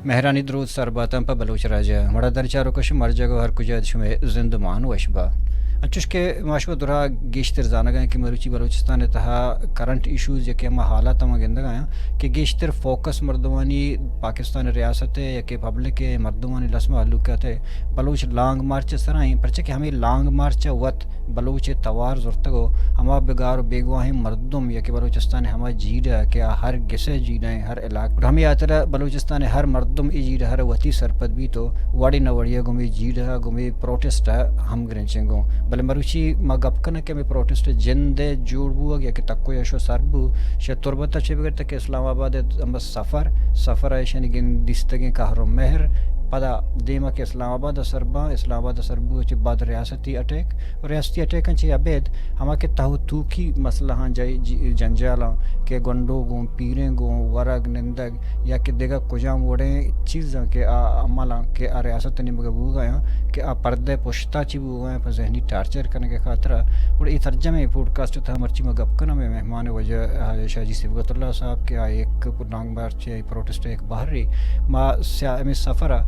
مہرانی درود سر باتاں پہ بلوچ راج ء۔ مڑادانی چاروکاں شمئے مرجگ ء ہر کجا ات شمئے زندمان وش با۔ انچوش کہ ما شما درا گیشتر زانگ ء ایں کہ مروچی بلوچستان ء تہا کرنٹ ایشوز یا کہ ہما حالات ء ما گندگ ء آں کہ گیشتر فوکس مردمانی پاکستان ریاست ء یا کہ پبلک ء مردمانی لس مہلوکات ء بلوچ لانگ مارچ ء سرا ایں، پرچہ کہ ہمے لانگ مارچ ء وت بلوچ ء توار زرتگ ء ہما بگار ء بیگواہیں مردم یا کہ بلوچستان ء ہما جیڑہ کہ آ ہر گس ء جیڑہ ایں، ہر علاقہ، گڑا ہمے ہاترا بلوچستان ء ہر مردم اے جیڑہ ء را وتی سرپد بیت ء وڑے نہ وڑے ء گوں اے جیڑہ ء گوں اے پروٹسٹ ء ہمگرنچیں گوں۔ بلے مروچی ما گپ کناں کہ ہمے پروٹسٹ ء جند ء جوڑ بوگ یا کہ تک ء یش ء سر بو، شہ تربت ء چہ بگر تک اسلام آباد ء ہم سفر، سفر ء ایشانی گند دیستگیں قہر و مہر، پدا دیما کہ اسلام آباد ء سر باں، اسلام آباد ء سر بو چہ بعد ریاستی اٹیک، ریاستی اٹیکاں چہ ابید ہما کہ تہ و توکی مسئلہاں جائی جی-، جنجالاں کہ گونڈو گوں، پیریں گوں، ورگ نندگ یا کہ دگہ کجام وڑیں چیزاں کہ آ عملاں کہ آ ریاست ء نیمگ ء بوگ ء آں کہ آ پردہ ء پشتا چی بوگ ء آں پہ ذہنی ٹارچر کنگ ء خاطر ء۔ گڑا اے سرجمیں پوڈکاسٹ ء تہ ء مرچی ما گپ کناں، مئے مہمان ء وجہ ء شاہ جی صبغت اللہ صاحب کہ آ یک لانگ مارچ ء پروٹسٹ ء یک بہرے ما سیا-، ہمے سفر ء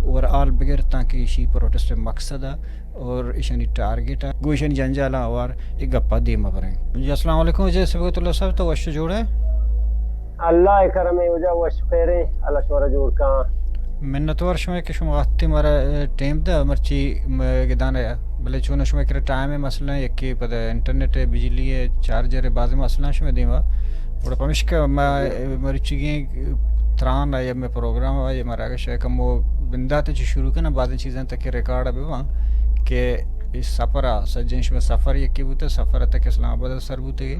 اوور آل بگر تاں کہ ایشی پروٹسٹ ء مقصد ء اور ایشانی ٹارگٹ ء گوں ایشانی جنجالاں ہوار اے گپ ء دیم ء بریں۔ جی السلام علیکم، جی صبغت اللہ صاحب، تو وش جوڑ ئے؟ اللہ ء کرم ء وجہ وش خیر ایں، اللہ شمارا جوڑ کاں۔ منتوار شمئے کہ شما وقتی مارا، اے، ٹیم دا، مرچی م-، گدان ء، بلے چون شمئے کرا ٹائم ء مسئلہ ایں، یکے پدا انٹرنیٹ ء بجلی ء چارجر ء بازیں مسئلہ ایں شمئے دیما۔ گڑا پمشکا ما، اے، مرچیگیں تران ء یا مئے پروگرام ء یا مارا اگہ شاید کمو بندات ء چہ شروع کناں، بازیں چیزاں تک ریکارڈ ء بباں کہ اے سفر ء سجیں شمئے سفر یکے بوتہ، سفر ء تک اسلام آباد ء سر بوتگے۔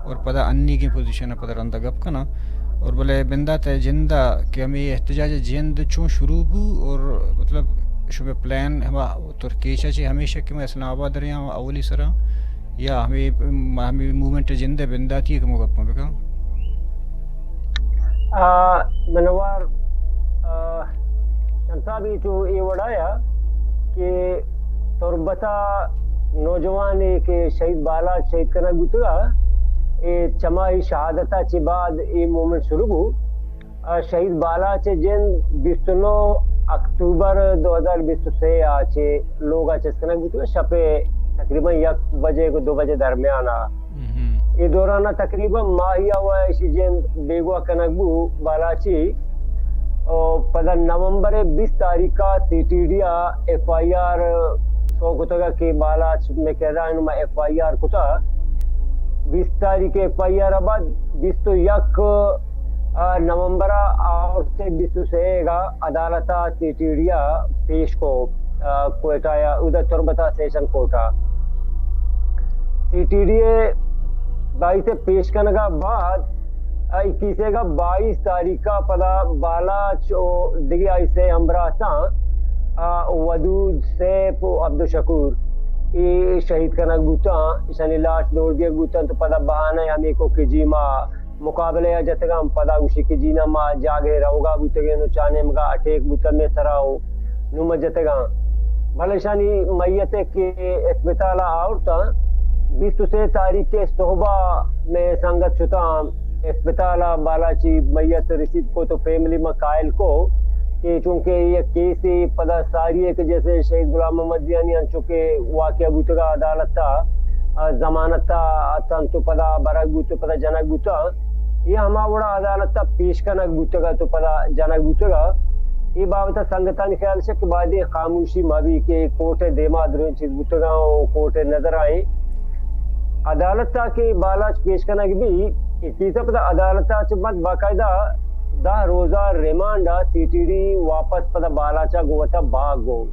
اور پدا انیگیں پوزیشن ء پدا رندا گپ کناں۔ اور بلے بندات ء جند ء کہ ہمے احتجاج ء جند چون شروع بو اور مطلب شمئے پلان ہما ترکیچ ء چہ ہمیشہ کہ من اسلام آباد ریاں اولی سرا یا ہمے، ہمے موومنٹ ء جند ء بنداتی ء کمو گپاں بکن؟ آ، منوار، آ، شمسا بی تو اے وڑایا کہ تربتا نوجوانے کہ شہید بالاچ شہید کنگ بوتگا، اے چمائی شہادتا چہ بعد اے موومنٹ شروع بو۔ آ، شہید بالاچ جند بیست و نو اکتوبر دو ہزار بیست و سے آ چہ لوگا چست کنگ بوتگا، شپ تقریباً یک بجے کو دو بجے درمیان آ۔ اے دوران تقریباً ماہیا و ایشی جند بیگواہ کنگ بو بالاچی۔ او پدا نومبر بیست تاریخ ء سی ٹی ڈی ء ایف آئی آر شو کتگ کہ بالاچ میں کہدا انو ما ایف آئی آر کتا۔ بیست تاریخ ایف آئی آر بعد بیست و یک نومبر ء آورت بیست و سے ء عدالت ء سی ٹی ڈی ء پیش کو، آ، کوئٹہ ء اودا تربت ء سیشن کورٹ ء سی ٹی ڈی ء باعث پیش کنگ ء بعد، آ، اکیس ء بائیس تاریخ ء پدا بالاچ و دگہ آئی سے ہمبراہ اتاں، آ، ودود، سیپ و عبدالشکور اے شہید کنگ بوتاں، ایشانی لاش دور دیگ بوتاں تو پدا بہانہ ہمے کو کہ جی ما مقابلہ ء جتگاں، پدا گوشی کہ جی نہ ما جاگہے روگا بوتگیں و چا نیمگا اٹیک بوتگ مئے سرا و نوں ما جتگاں۔ بلے اشانی میت ء کہ اسپتال ء آورتاں، بیست و سے تاریخ ء صحبا مئے سنگت شتاں اسپتال ء، بالاچی میت ریسیو کو تو فیملی ما قائل کو کہ چونکہ یک کیسے پدا ساری ء کہ جیسے شہید غلام محمد زیانی انچو کہ واقعہ بوتگا عدالت ء ضمانت ء اتنت و پدا برگ بوت و پدا جنگ بوتاں۔ اے ہما وڑا عدالت ء پیش کنگ بوتگ ات و پدا جنگ بوتگ ات۔ اے بابت ء سنگتانی خیال اش کہ باید ایں خاموشی مہ بی کہ کورٹ ء دیما دریں چیز بوتگاں و کورٹ ء نظر ء ایں۔ عدالت ء کہ بالاچ پیش کنگ بی، اکیس ء پدا عدالت ء چہ بعد باقاعدہ دہ روزہ ریمانڈ ء سی ٹی ڈی واپس پدا بالاچ ء گوں وتا باگ گوں۔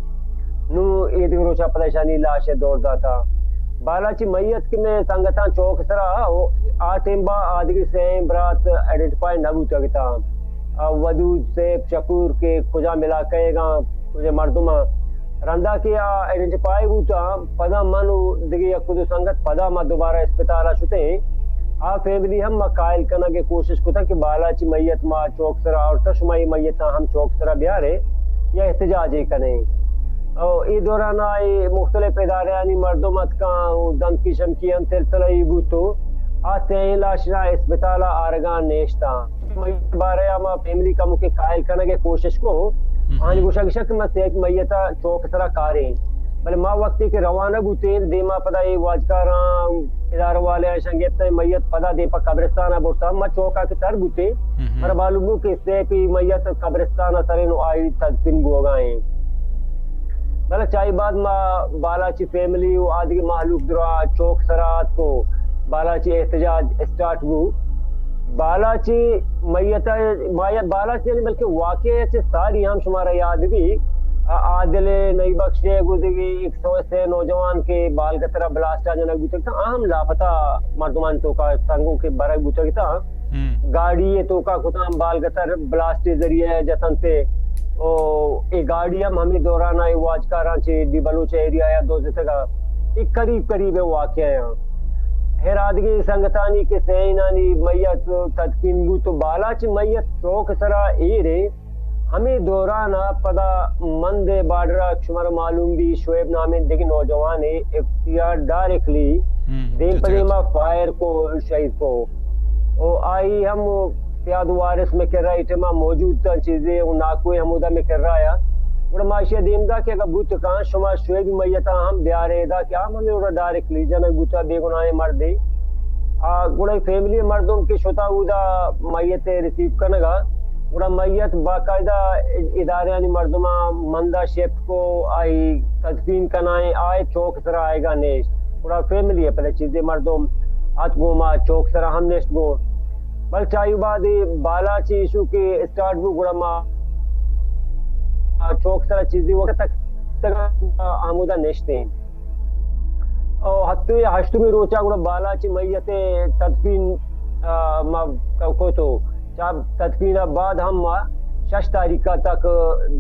نوں اے دگہ روچ ء پدا ایشانی لاش ء دور داتاں۔ بالاچی میت کہ مئے سنگتاں چوک سرا ء آ ٹیم با آ دگہ سئیں برات آئیڈینٹیفائی نہ بوتگ اتاں۔ آ ودود، سیف، شکور کہ کجام علاقہ ئیگاں، کجام مردماں۔ رندا کہ آ آئیڈینٹیفائی بوتاں، پدا من و دگہ یک دو سنگت پدا ما دوبارہ اسپتال ء شتیں۔ آ فیملی ہم ما قائل کنگ ء کوشش کتگ کہ بالاچی میت ما چوک سرا آورتہ، شما اے میتاں ہم چوک سرا بیارے یا احتجاجے کنیں۔ او اے دوران ء اے مختلف ادارہانی مردم اتکاں و دھمکی شمکی ہم تلتلئی بوت و آ سئیں لاش را اسپتال ء آرگاں نیشتاں۔ میت بارہ ءَ ما فیملی کمکے قائل کنگ ءِ کوشش کو۔ آنی گوشگ اش کہ ما سیک میت ءَ چوک سرا کاریں، بلے ما وقتی کہ روانہ بوتیں، دیما پدا اے واجکاراں، ادارہ والے ایشاں گپتیں، میت پدا دیم پہ قبرستان ءَ برتا۔ ما چوکا کہ سر بوتیں، مارا معلوم بو کہ سیک میت قبرستان ءَ سریں و آئی تدفین بوگا ایں۔ بلے چائی بعد ما بالاچی فیملی و آدگہ مہلوک درا چوک سرا آتکو، بالاچی احتجاج اسٹارٹ بو۔ بالاچی میت ءَ، ما یا بالاچی یعنی بلکہ واقعہ چہ ساری ہم شمارا یاد بی، آ، عادل نئی بخش ءِ گو دگہ یک سو سے نوجوان کہ بالگترا بلاسٹ ءَ جنگ بوتگ تاں، آ ہم لاپتہ مردمان توکا سنگو کہ برگ بوتگ تاں۔ گاڑی ءِ توکا کتاں، بالگتر بلاسٹ ءِ ذریعہ ءَ جتنت ءُ اے گاڑی ہم ہمے دوران ءَ اے واجکاراں چہ ڈی بلوچ ایریا ءَ دزتگ ءَ۔ اے قریب قریب ءِ واقعہ آں۔ ہر آدگہ سنگتانی کہ سئینانی میت تدفین بوت و بالاچ میت چوک سرا ایر ایں۔ ہمے دوران ءَ پدا مند ءِ بارڈر ءَ شمارا معلوم بی شعیب نامیں دگہ نوجوانے ایف سی آر ڈائریکٹلی دیم پہ دیما فائر کو، شہید کو۔ او آئی ہم سیاد وارث میں کرا اے ٹائما موجود تاں، چیزے و ناکوے ہمودا میں کرا یا۔ گڑا ما اشیا دیم دا کہ اگا بوت کاں شما شعیب میتا ہم بیارے دا کہ ہم ہمیں اوڑا ڈائریکٹلی جنگ بوتا بے گناہیں مردے۔ آ، گڑا فیملی مردم کہ شتا اودا میت ءَ ریسیو کنگا، گڑا میت باقاعدہ اداریانی مردماں مندا شفٹ کو، آئی تدفین کنائیں، آئے چوک سرا آئیگا نیشت۔ گڑا فیملی ءَ پدا چیزے مردم ات گوں ما چوک سرا ہم نیشت گوں۔ بل چاہی بعد بالاچی ایشو کہ اسٹارٹ بو، گڑا ما چوک سرا چیزے وقت تک، تک ہمودا نشتیں۔ او ہفتوی ہشتمی روچا گڑا بالاچی میت تدفین، آ، ما کو تو چا تدفین بعد ہم ما شش تاریخ تک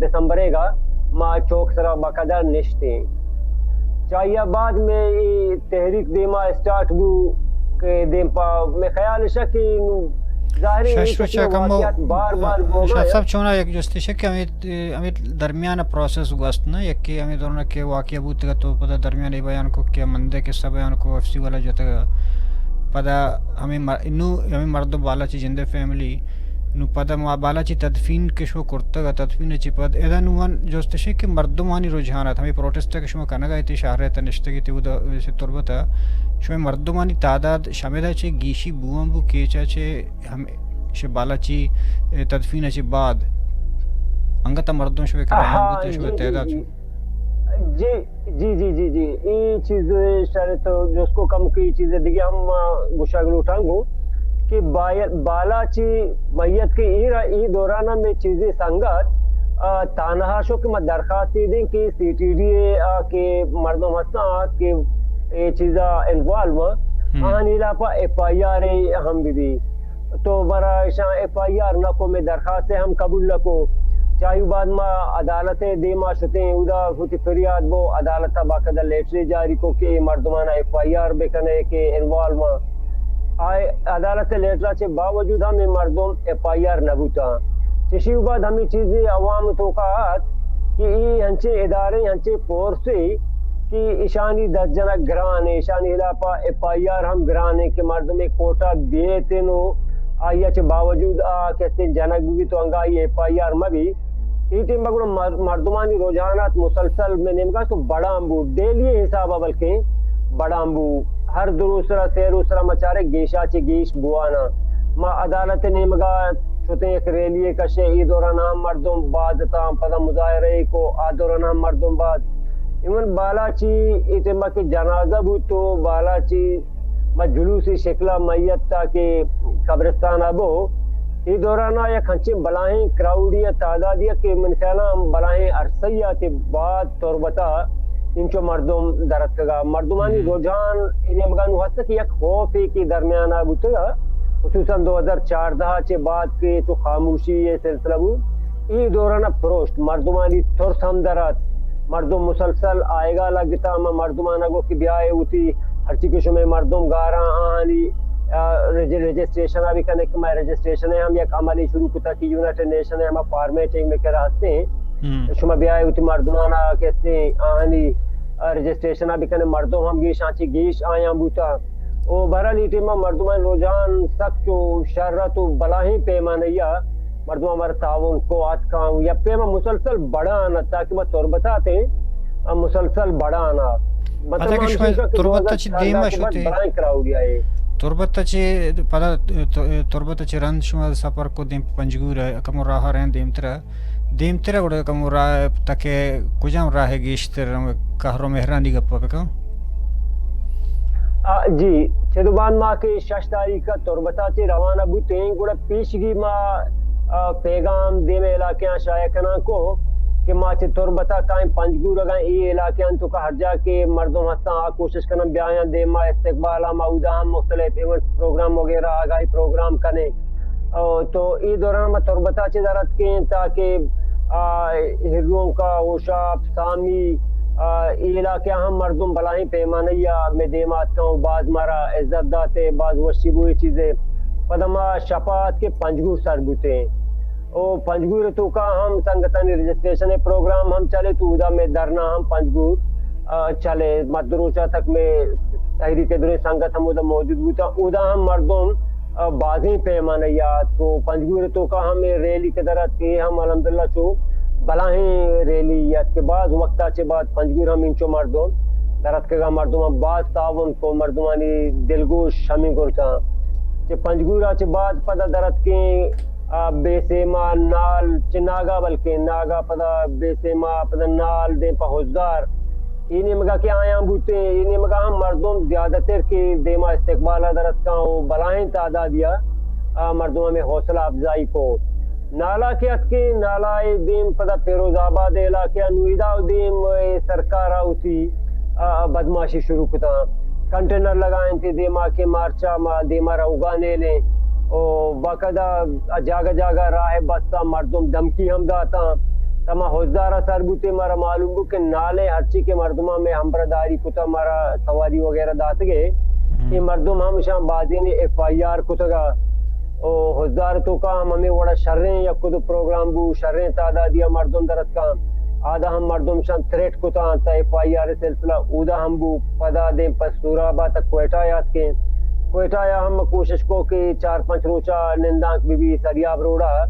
دسمبر گا ما چوک سرا باقاعدہ نشتیں۔ چاہیا بعد میں اے تحریک دیما اسٹارٹ بو کہ دیم پا میں خیال شک کہ نو ظاہر ہے شش روچا کمو واقعات بار بار بوگا شاہ صاحب چونا یک جستش کہ ہمیں ہمیں درمیان پروسیس گوست نہ، یکے ہمیں دوران کہ واقعہ بوتگ تو پدا درمیان اے بیان کو کہ مندے قصہ بیان کو ایف سی والا جتگ، پدا ہمیں مر-، نو ہمیں مردم بالاچی جندے فیملی، نو پدا ما بالاچی تدفین کہ شو کرتگ، تدفین چی پد ادا نو من جستشے کہ مردمانی رجحانات ہمیں پروٹسٹ کہ شما کنگا ایتی شہر ءَ نشتگی تی ادا ویسے تربت شما مردمانی تعداد شمدا چے گیشی بوان بو کیچا چے ہم شہ بالاچی، اے، تدفین چہ بعد انگت مردم شہ کرا ہاں، بوتے، شہ جی، تعداد جی، شہ جی، جی، جی، جی، جی، اے چیز شر تو جس کو کم کی چیز دیگه ہم، آ، گوشگ لوٹاں گو کہ بایا-، بالاچی میت کے اے را-، اے دوران میں چیزیں سنگت، آ، تانہا شو کہ ما درخواست دیں کہ سی ٹی ڈی اے، آ، کہ مردم ہستاں، آ، کہ اے چیزا انوالو ہیں، ہم۔ آنی لاپا ایف آئی آر ہم بھی بھی۔ تو برا ایشاں ایف آئی آر نہ کو، میں درخواست ہم قبول نہ کو۔ چاہی بعد ما عدالت دیما شتیں، اودا ہوتی فریاد بو، عدالت باقاعدہ لیٹر جاری کو کہ اے مردمان ایف آئی آر بکنے کہ انوالو ہیں۔ آئے عدالت لیٹر چے باوجود ہم اے مردم ایف آئی آر نہ بوتا۔ چشی بعد ہمیں چیزیں عوام تو کا آت کہ اے ہنچے ادارے، ہنچے فورسے کہ ایشانی دست جنگ گران ہے، ایشانی خلاف ایف آئی آر ہم گران ہے کہ مردم ایک کوٹا بیتن و آئی چہ باوجود آ کسے جنگ بھی تو انگا آئی ایف آئی آر مبی۔ اے ٹیم گڑا مر-، مردمانی رجحانات مسلسل میں نیمگا تو بڑان بو، ڈیلی حسابا بلکہ بڑان بو۔ ہر دو روز سرا، سے روز سرا مچارے گیشا چہ گیش بوانا۔ ما عدالت نیمگا شتیں، یک ریلی کشے، ای دوران ہم مردم باز تاں، پدا مظاہرہ کو، آ دوران ہم مردم باز۔ ایون بالاچی ای ٹیما کہ جنازہ بوت تو بالاچی ما جلوسی شکلا میت تا کہ قبرستان ابو، ای دوران یک ہنچیں بلاہیں کراؤڈی تعدادی کہ من خیالا ہم بلاہیں عرصہ آتے بعد تربتا انچو مردم درتکگا۔ مردمانی ہم۔ رجحان ای نیمگا نو ہست کہ یک خوفے کہ درمیانا بوتگا، خصوصاً دو ہزار چاردہ چہ بعد کہ چو خاموشی یہ سلسلہ بو، ای دورانا پروشت، مردمانی ترس ہم درات، مردم مسلسل آئیگا لگتا، ہما مردمانا گو کہ بیائے ہوتی ہرچی کہ شمے مردم گاراں آہانی، آ، رجی-، رجسٹریشن ابھی کنے کہ میں رجسٹریشن ہم یک عملی شروع کتا کہ یونائیٹڈ نیشن ہما فارمیٹنگ میں کرا ہستے ہیں۔ ہم۔ شما بیائے ہوتی مردمانا کسے آہانی، آ، رجسٹریشن ءَ بکنے، مردم ہم گیش آنچی گیش آیاں بوتا۔ او بہرحال اے ٹیم ءَ مردمانی رجحان سک چو شر ات و بلاہیں پیمانہ ءَ مردماں مارا تعاون کو آتکاں و یک پیما مسلسل بڑان ات تاکہ ما تربت ءَ اتیں، آ، مسلسل بڑان ات۔ مطلب پدا کہ ہمیش شما ات کہ تربت ءَ چہ دیم ءَ شتے؟ بلاہیں کراؤڈ آئے۔ تربت ءَ چہ پدا ت-، تربت ءَ چہ رند شما سفر کو دیم پنجگور ءَ، کمو راہ ءَ رند دیمتر ءَ۔ دیمتر ءَ گڑا کمو راہ تک ءَ کجام راہ ءَ گیشتر کہر و مہرانی گپ ءَ بکن؟ آ، جی، چدو باند ما کہ شش تاریخ ءَ تربت ءَ چہ روانہ بوتیں، گڑا پیشگی ما، آ، پیغام دیم علاقیاں شائع کنان کو کہ ما چہ تربت ءَ کائیں پنجگور اگاں اے علاقیاں تو کہ ہر جا کہ مردم ہستاں آ کوشش کنن بیایاں دیما استقبال ءَ ما اودا ہم مختلف ایونٹ پروگرام وغیرہ آگاہی پروگرام کنیں۔ او، تو اے دوران ما تربت ءَ چہ در اتکیں تاکہ، آ، ہرونک ءَ، ہوشاپ، سامی، آ، اے علاقہ ءَ ہم مردم بلاہیں پیمانہ ءَ مئے دیم ءَ اتکاں و باز مارا عزت داتے، باز وشی بو اے چیزے۔ پدا ما شپ ءَ اتکیں پنجگور سر بوتیں۔ او پنجگور ءِ توکا ہم سنگتانی رجسٹریشن ءِ پروگرام ہم چلے تو اودا مئے دھرنا ہم پنجگور، آ، چلے۔ مدروچا تک مئے تحریک ءِ دریں سنگت ہم اودا موجود بوتاں۔ اودا ہم مردم، آ، بازیں پیمانہ ءَ آتک و پنجگور ءِ توکا ہم اے ریلی کہ در اتک، اے ہم الحمدللہ چو بلاہیں ریلی ات کہ باز وقتا چہ بعد پنجگور ہم انچو مردم در اتکگا، مردماں باز تعاون کو، مردمانی دلگوش ہمیں گل کن۔ چہ پنجگور ءَ چہ بعد پدا در اتکیں، آ، بے سیما، نال، چہ ناگا بلکیں ناگا پدا بے سیما، پدا نال دیم پہ ہزدار۔ اے نیمگا کہ آیاں بوتیں، اے نیمگا ہم مردم زیادہ تر کہ دیما استقبال ءَ در اتکاں و بلاہیں تعدادی ءَ، آ، مردم ہمیں حوصلہ افزائی کو۔ نالا کہ اتکیں، نالا ءِ دیم پدا پیروز آباد ءِ علاقہ ءَ نو ادا و دیم ءَ سرکار ءَ وتی، آ، بدماشی شروع کتاں۔ کنٹینر لگائینت دیما کہ مارچا ما دیما روگا نیلیں۔ او باقاعدہ جاگہ جاگہ راہ بستاں، مردم دھمکی ہم داتاں۔ تما ہزدار ءَ سر بوتے، مارا معلوم بو کہ نالیں ہرچی کہ مردماں مئے ہمبرداری کتا، مارا سواری وغیرہ داتگے۔ ہم۔ اے مردم ہم شان بازین ایف آئی آر کتگا۔ او ہزدار توکا ہم ہمیں وڑا شریں یک دو پروگرام بو، شریں تعدادی ءَ مردم در اتکاں۔ آدا ہم مردم شان تھریٹ کتاں تا ایف آئی آر سلسلہ اودا ہم بو۔ پدا دیم پہ سوراب ءَ تا کوئٹہ ءَ آتکیں۔ کوئٹہ ءَ ہم کوشش کو کہ چار پنچ روچا نندانک بہ بی سریاب روڈا،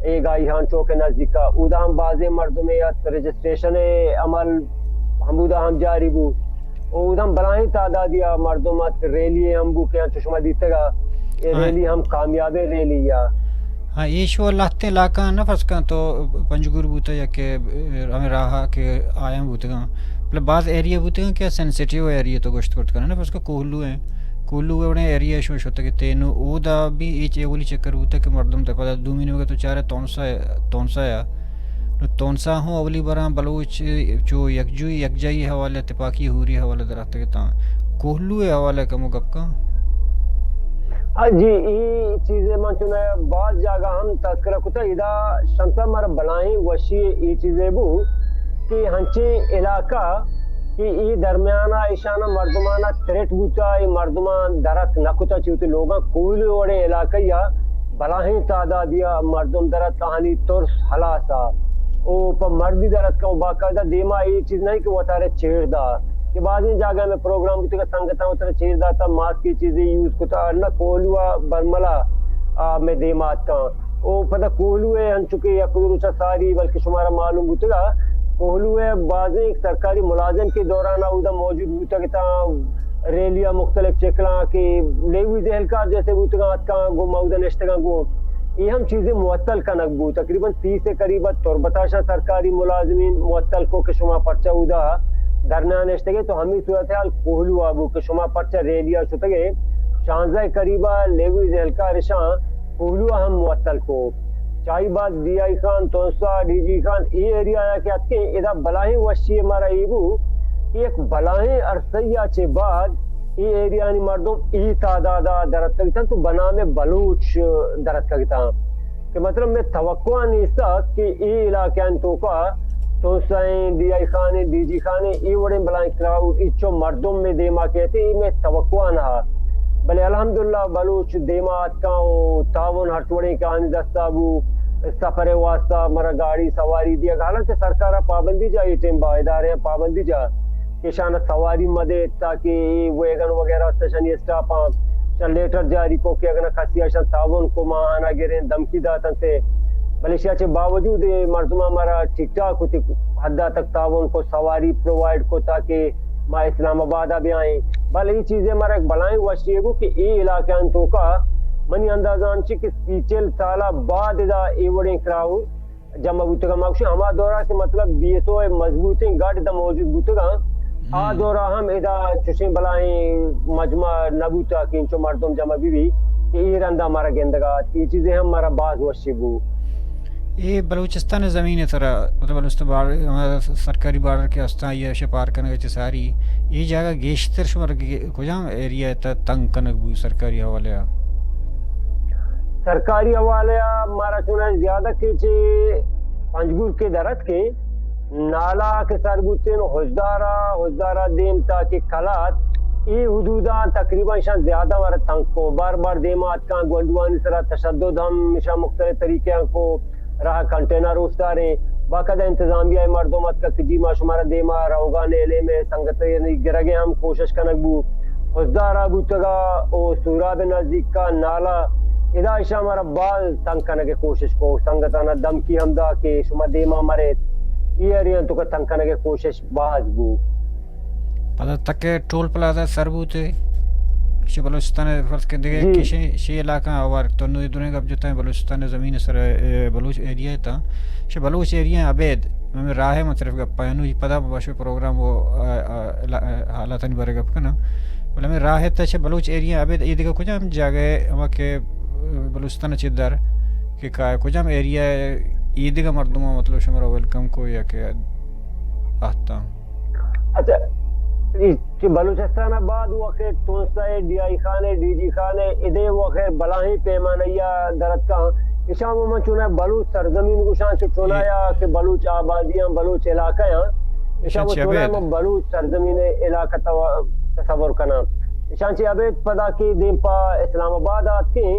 اے گائی خان چوک ءِ نزدیکا۔ اودا ہم بازیں مردمے ات، رجسٹریشن ءِ عمل ہمودا ہم جاری بو۔ او اودا ہم بلاہیں تعدادی ءَ مردم ات، ریلی ہم بو کہ انچو شما دیتگا، اے ہاں۔ ریلی ہم کامیابیں ریلی ءَ۔ ہاں، اے شو لہتیں علاقہ نہ فرض کن تو پنجگور بوتا یا کہ ہمیں راہ کہ آیاں بوتگاں۔ مطلب بعض ایریا بوتگاں کہ سینسیٹیو ایریا تو گوشت کرت کنن، نہ فرض کن کوہلو ہیں۔ کوہلو وڑیں ایریا شو شتگ تے نو اودا بھی اے چ-، اولی چکر بوتا کہ مردم تے پدا دومی نیمگا تو چارے تونسا، تونسا یا۔ نو تونسا ہوں اولی براں بلوچ چو یکجوئی، یکجائی حوالے، تپاکی ہوری حوالے در اتگ تاں۔ کوہلو ءِ حوالے کمو گپ کن۔ ہاں جی، اے چیزے من چون باز جاگہ ہم تذکرہ کتا، ادا شمسا مارا بلاہیں وشی اے چیزے بو کہ ہنچیں علاقہ کہ اے درمیانا ایشانا مردمانا تھریٹ بوتا، اے مردمان درک نہ کتا چہ وتی لوگاں، کوہلو وڑیں علاقہ یا بلاہیں تعدادی ءَ مردم در اتک، آہانی ترس ہلاس ءَ۔ او پہ مردی در اتکاں و باقاعدہ دیما اے چیز نہیں کہ وتارے چیر دا۔ کہ بازیں جاگہ میں پروگرام بوتگا، سنگتاں وتارے چیر داتا، ماسکی چیزے یوز کتا، نہ کوہلو ءَ برملا، آ، میں دیما اتکاں۔ او پدا کوہلو ءَ انچو کہ یک دو روچا ساری، بلکہ شمارا معلوم بوتگا، کوہلو ءَ بازیں یک سرکاری ملازم کہ دوران اودا موجود بوتگ تاں، ریلی ءَ مختلف شکلاں کہ لیویز اہلکار جیسے بوتگاں اتکاں، گوں ما اودا نشتگاں گوں۔ اے ہم چیزے معطل کنگ بوت۔ تقریباً تیس ءِ قریب ءَ تربت ءَ شاں سرکاری ملازمین معطل کو کہ شما پرچہ اودا دھرنا نشتگے، تو ہمیں صورتحال کوہلو ءَ بو کہ شما پرچہ ریلی ءَ شتگے۔ شانزدہ ءِ قریب ءَ لیویز اہلکار شاں کوہلو ءَ ہم معطل کو۔ چائی بعد D I Khan, Taunsa, D G Khan, اے ایریا ءَ کہ اتکیں، ادا بلاہیں وشی مارا اے بو کہ یک بلاہیں عرصہ ءَ چہ بعد اے ایریانی مردم اے تعداد ءَ در اتکگ اتاں تو بنام بلوچ در اتکگ اتاں۔ کہ مطلب میں توقع نیست ات کہ اے علاقیانی توکا تونسائیں، ڈی آئی خانیں، ڈی جی خانیں، اے وڑیں بلاہیں کراؤڈ، اچو مردم میں دیما کہتے، اے میں توقع نہ ات۔ بلے الحمدللہ بلوچ دیما اتکاں و تعاون ہرچ وڑیں کہ آنی دستا بو، سفر ءِ واسطہ مارا گاڑی سواری دیگ، حالانکہ سرکار ءَ پابندی جا، اے ٹیم با ادارے ءَ پابندی جا، کہ اشان سواری مدے تاکہ اے ویگن وغیرہ است اشانی اسٹاپ آں، اشان لیٹر جاری کو کہ اگن کسی اشان تعاون کو ما آنا گریں، دھمکی داتن تے۔ بلے اشیا چہ باوجود اے مردمان مارا ٹھیک ٹھاک ہوتی حد تک تعاون کو، سواری پرووائیڈ کو تاکہ ما اسلام آباد بیائیں۔ بلے اے چیزیں مارا ایک بلائیں وشی گو کہ اے علاقہ آن توکا منی اندازہ ہم چی کہ سی چل سالہ بعد ادا اے وڑیں کراؤ جمع بوتگاں۔ ما گوشیں ہما دورا کہ مطلب بی ایس او ء مضبوطیں گارڈ ادا موجود بوتگاں، آ ہم۔ دورا ہم ادا چوشیں بلاہیں مجمع نہ بوتا کہ انچو مردم جمع بی بی کہ اے رندا مارا گندگا ات۔ اے چیزیں ہم مارا باز وشی بو۔ اے بلوچستان زمین سرا، مطلب بلوچستان بارڈر، ہما سرکاری بارڈر کہ استاں، آئی شہ پار کنگ چہ ساری، اے جاگہ گیشتر شمارا کہ کجام ایریا تا تنگ کنگ بو سرکاری حوالے آ؟ سرکاری حوالے آ مارا چونا زیادہ کہ چہ پنجگور کے درت کے نالا کے سر بوتین، ہزدارا، ہزدارا دیم تا کہ کلات، اے حدوداں تقریباً اشان زیادہ مارا تنگ کو، بار بار دیما اتکاں، گونڈوانی سرا تشدد ہم اشان مختلف طریقے کو، راہ کنٹینر اوشتاریں، باقاعدہ انتظامیہ ء مردم اتکگ کہ جی ما شمارا دیما روگا نیلیں، مئے سنگت ء گرگ ء ہم کوشش کنگ بو، خضدارا بوتگا او سوراب نزدیکا نالا، ادا اشاں مارا باز تنگ کنگ ء کوشش کو، سنگتانا دھمکی ہم دا کہ شما دیما مریت، اے ایریا توکا تنگ کنگ ء کوشش باز بو۔ پدا تک ٹول پلازہ سر بوتے، چہ بلوچستان فرض کہ دگہ جی۔ کہ شے، شے علاقہ آوار تو نو دریں گپ جتا بلوچستان زمین سر، اے، بلوچ ایریا تا، چہ بلوچ ایریا ابید، ہمیں راہ من صرف گپ پایا نو پدا باشو پروگرام و، آ، آ، لا-، آ، حالاتانی بارے گپ کنا۔ بلے ہمیں راہ تا چہ بلوچ ایریا ابید اے دگہ کجام جاگہ ہما کہ بلوچستان چہ در کہ کا کجام ایریا اے دگہ مردم مطلب شمارا ویلکم کو یا کہ آتا؟ اچھا، اے کہ بلوچستان آ بعد وخیر تونسہ ء ڈی آئی خان ء ڈی جی خان ء ادے وخیر بلاہیں پیمانہ یا درتکاں، اشاں من چونہ بلوچ سرزمین گوشاں چو چونایا کہ بلوچ آبادیاں، بلوچ علاقہ آں، اشاں اشاں چہ چونایا ابید۔ من بلوچ سرزمین ء علاقہ تو-، تصور کناں۔ اشاں چہ ابید پدا کہ دیم پہ اسلام آباد آتکیں،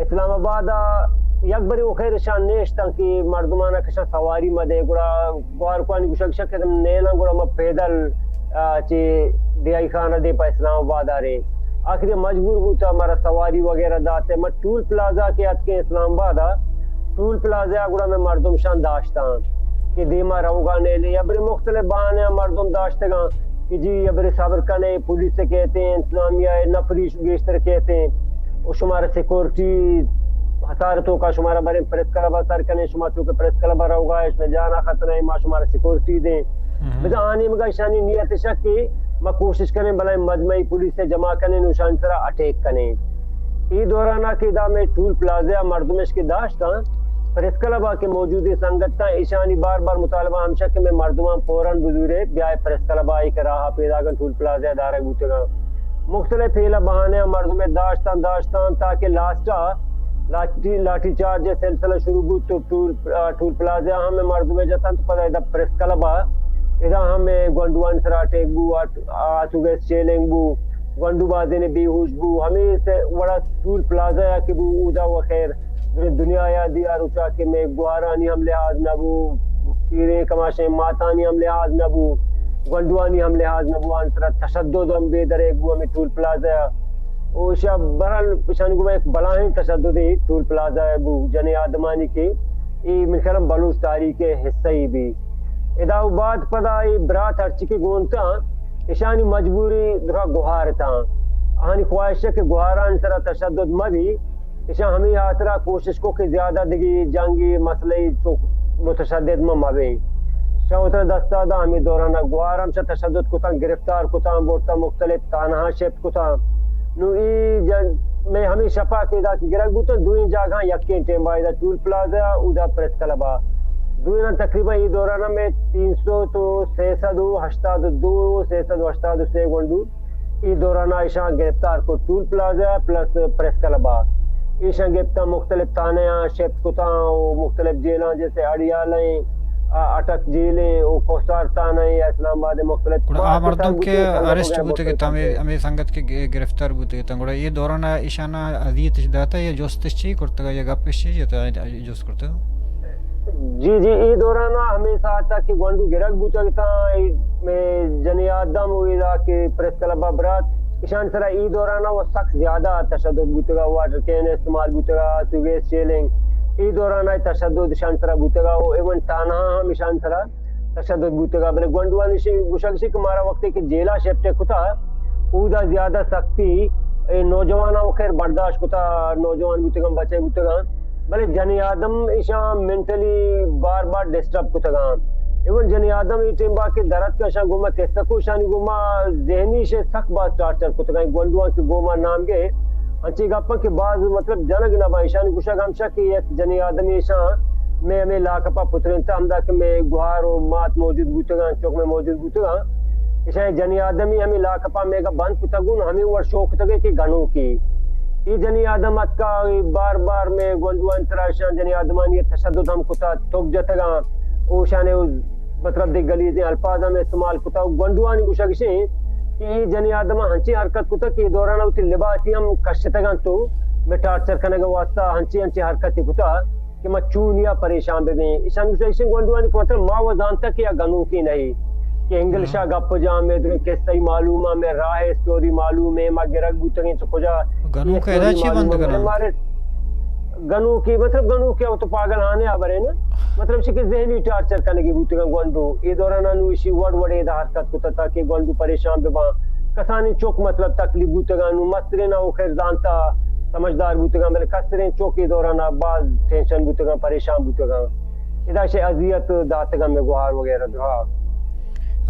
اسلام آباد ء یک برے وخیر اشاں نیشتاں کہ مردمانہ کشاں سواری مدے، گڑا گوارکوانی گوشگ شک کہ نیلاں گڑا ما پیدل، آ، چہ ڈی آئی خان ء دیم پہ اسلام آباد آریں۔ آخری مجبور بوتا مارا سواری وغیرہ داتے۔ ما ٹول پلازہ کہ اتکیں اسلام آباد ء، ٹول پلازہ ء گڑا میں مردم شان داشتاں کہ دیما روگا نیلے یا برے مختلف بہانے مردم داشتگاں کہ جی یا برے صبر کنے، پولیس کہتے ہیں، انتظامیہ نفری گیشتر کہتے ہیں، و شمارا سیکورٹی ہتار توکا شمارا بریں پریس کلب ء سر کنیں، شما چونکہ پریس کلب ء روگا ہے، شما جانا خطرہ ہے، ما شمارا سیکورٹی دیں۔ بزاں آ نیمگا اشانی نیت شک کہ ما کوشش کنیں بلائیں مجمعی پولیس ء جمع کنیں و اشانی سرا اٹیک کنیں۔ ای دورانا کہ دا میں ٹول پلازہ ء مردمش کہ داشتاں، پریس کلب ء کہ موجودیں سنگتاں، اشانی بار بار مطالبہ ہمشہ کہ میں مردمان فوراً بزورے بیائے پریس کلب ء، کہ راہ پیداگاں ٹول پلازہ ء دارگ بوتگاں۔ مختلف حیلہ بہانے ء مردم ء داشتاں، داشتاں تاکہ لاسٹ ء لاٹھی، لاٹھی چارج ء سلسلہ شروع بوت تو ٹول، آ، ٹول پلازہ ء ہم مردم ء جتاں تو پدا ادا پریس کلب ء ادا ہم گونڈوانی سرا اٹیک بو، آ، آسو گیس شیلنگ بو، گونڈو بازین بے ہوش بو، ہمیں سے وڑا ٹول پلازہ ء کہ بو اودا و خیر دنیا یا دیا روچا کہ میں گوارانی ہم لحاظ نہ بو، پیریں کماشیں ماتانی ہم لحاظ نہ بو، گونڈوانی ہم لحاظ نہ بو، آن سرا تشدد ہم بے دریک بو ہمیں ٹول پلازہ ء۔ او اشا بہرحال اشانی گوما ایک بلاہیں تشدد ٹول پلازہ ء بو، جنیں آدمانی کہ اے من خیال بلوچ تاریخ ء حصہ ہی بی۔ ادا و بعد پدا اے برات ہرچی کہ گونتاں، اشانی مجبوری درا گوہار تاں۔ آہانی خواہش ہے کہ گوہارانی سرا تشدد مہ بی۔ اشاں ہمے ہاترا کوشش کو کہ زیادہ دگہ جنگی مسئلہ چو متشدد مہ مہ بی۔ شاہ وترا دستا دا ہمے دوران گوہار ہم چہ تشدد کتاں، گرفتار کتاں، برتاں مختلف تانہاں شفٹ کتاں۔ نو ای جن، میں ہمیں شفا کہ ادا کہ گرگ بوتن، دوئیں جاگہاں یکیں ٹیم با، ادا ٹول پلازہ، ادا پریس کلب آ۔ دوئیناں تقریباً ای دوران میں تین سو تو سہ سد و ہشتاد و دو، سہ سد و ہشتاد و سے گونڈو ای دوران ایشاں گرفتار کو، toll plaza police press club آ۔ ایشاں گرفتاں مختلف تانے آں شفٹ کتاں و مختلف جیلاں جیسے اڑیالیں، آ، اٹک جیلیں و کوہسار تھانہ یا اسلام آباد مختلف گڑا آ مردم کہ اریسٹ بوتگ اتاں، ہمے، ہمے سنگت کہ گ-، گرفتار بوتگ اتاں، گڑا اے دوران ایشانا اذیتش داتا یا جستش چی کرتگ یا گپش چی جتا جست کرتگ؟ جی، جی، اے دوران ہمے ساعت کہ گونڈو گرگ بوتگ اتاں، اے مئے جنی آدم و ادا کہ پریس کلب ء برات، ایشان سرا ای دوران ء و سک زیادہ تشدد بوتگا، واٹر کین استعمال بوتگا، آسو گیس شیلنگ، ای دوران ء تشدد ایشان سرا بوتگا و ایون تانہا ہم ایشان سرا تشدد بوتگا۔ بلے گونڈوانی شی-، گوشگ شی کہ مارا وقتے کہ جیلا شفٹ کتا، اودا زیادہ سختی اے نوجواناں و خیر برداشت کتا، نوجوان بوتگاں، بچے بوتگاں، بلے جنی آدم ایشاں مینٹلی بار بار ڈسٹرب کتگاں۔ ایون جنی آدم اے ٹیم با کہ درت کشاں گوما تسکو ایشانی گوما ذہنی شے سک باز ٹارچر کتگاں۔ گونڈواں کہ گوما نام گے انچی گپاں کہ باز مطلب جنگ نہ با، ایشانی گوشگ ہمشہ کہ یک جنی آدمی ایشاں میں ہمیں لاکپا پترینتا، ہمدا کہ میں گوہار و مات موجود بوتگاں، چک میں موجود بوتگاں۔ ایشاں جنی آدمی ہمیں لاکپا میگا بند کتگون، ہمیں وڑ شوق کتگے کہ گنوکی۔ اے جنی آدم اتکا، اے بار بار میں گونڈوان ترا ایشاں جنی آدمانی تشدد ہم کتا، توک جتگاں، اوشانے او مطلب دے گلیزیں الفاظ ہم استعمال کتا۔ گونڈوانی گوشگ اشیں کہ اے جنی آدم ہنچی حرکت کتا کہ اے دوران وتی لباسی ہم کشتگاں تو میں ٹارچر کنگ واسطہ ہنچی ہنچی حرکت کتا۔ کہ ما چونیا پریشان ببیں۔ ایشان گوشت، ایشی گونڈوانی کہ مطلب ما و زانتا کہ یا گنوکی نہیں۔ کہ انگلش ء گپ جان میں دریں قصہ ہی معلوم ہے، میں راہ اسٹوری معلوم ہے، ما گرگ بوتگیں تو کجا گنوک ادا چی بند کرنا؟ مارے گنوکی، مطلب گنوکی او تو پاگل ہانے آ برے نا۔ مطلب چی کہ ذہنی ٹارچر کنگی بوتگاں گونڈو۔ اے دوران انو ایشی وڑ وڑے دا حرکت کتا تاکہ گونڈو پریشان بباں۔ کسانی چک مطلب تکلیف بوتگاں، نو مسترین او خیر زانتا سمجھدار بوتگاں، بلے کسترین چک اے دوران باز ٹینشن بوتگاں، پریشان بوتگاں۔ ادا شے اذیت داتگاں میں گوہار وغیرہ درا۔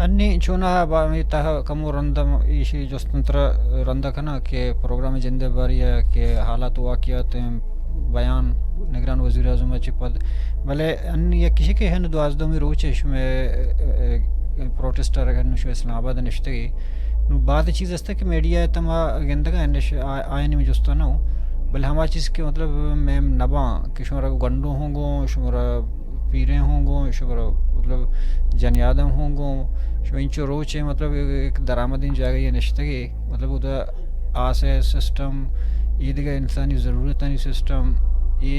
انی چونا با می تہ کمو رندم ایشی جستن ترا رندا کنا کہ پروگرام جندے باری کہ حالات واقعات بیان نگران وزیر اعظم چی پد، بلے انی یک کشی کہ ہن دوازدہمی روچ شمے پروٹسٹر اگر نشو اسلام آباد نشتگی۔ نو بعد چیز است کہ میڈیا ء تما گندگا انش آ-، آیانی میں جستا نہ ہوں، بلے ہما چیز کہ مطلب میم نباں کہ شمارا گنڈو ہوں گوں، شمارا پیریں ہوں گوں، شمارا مطلب جنی آدم ہوں گوں، شما انچو روچے مطلب ایک درآمدیں جاگہ یہ نشتگے، مطلب ادا آس ء سسٹم، اے دگہ انسانی ضرورتانی سسٹم، اے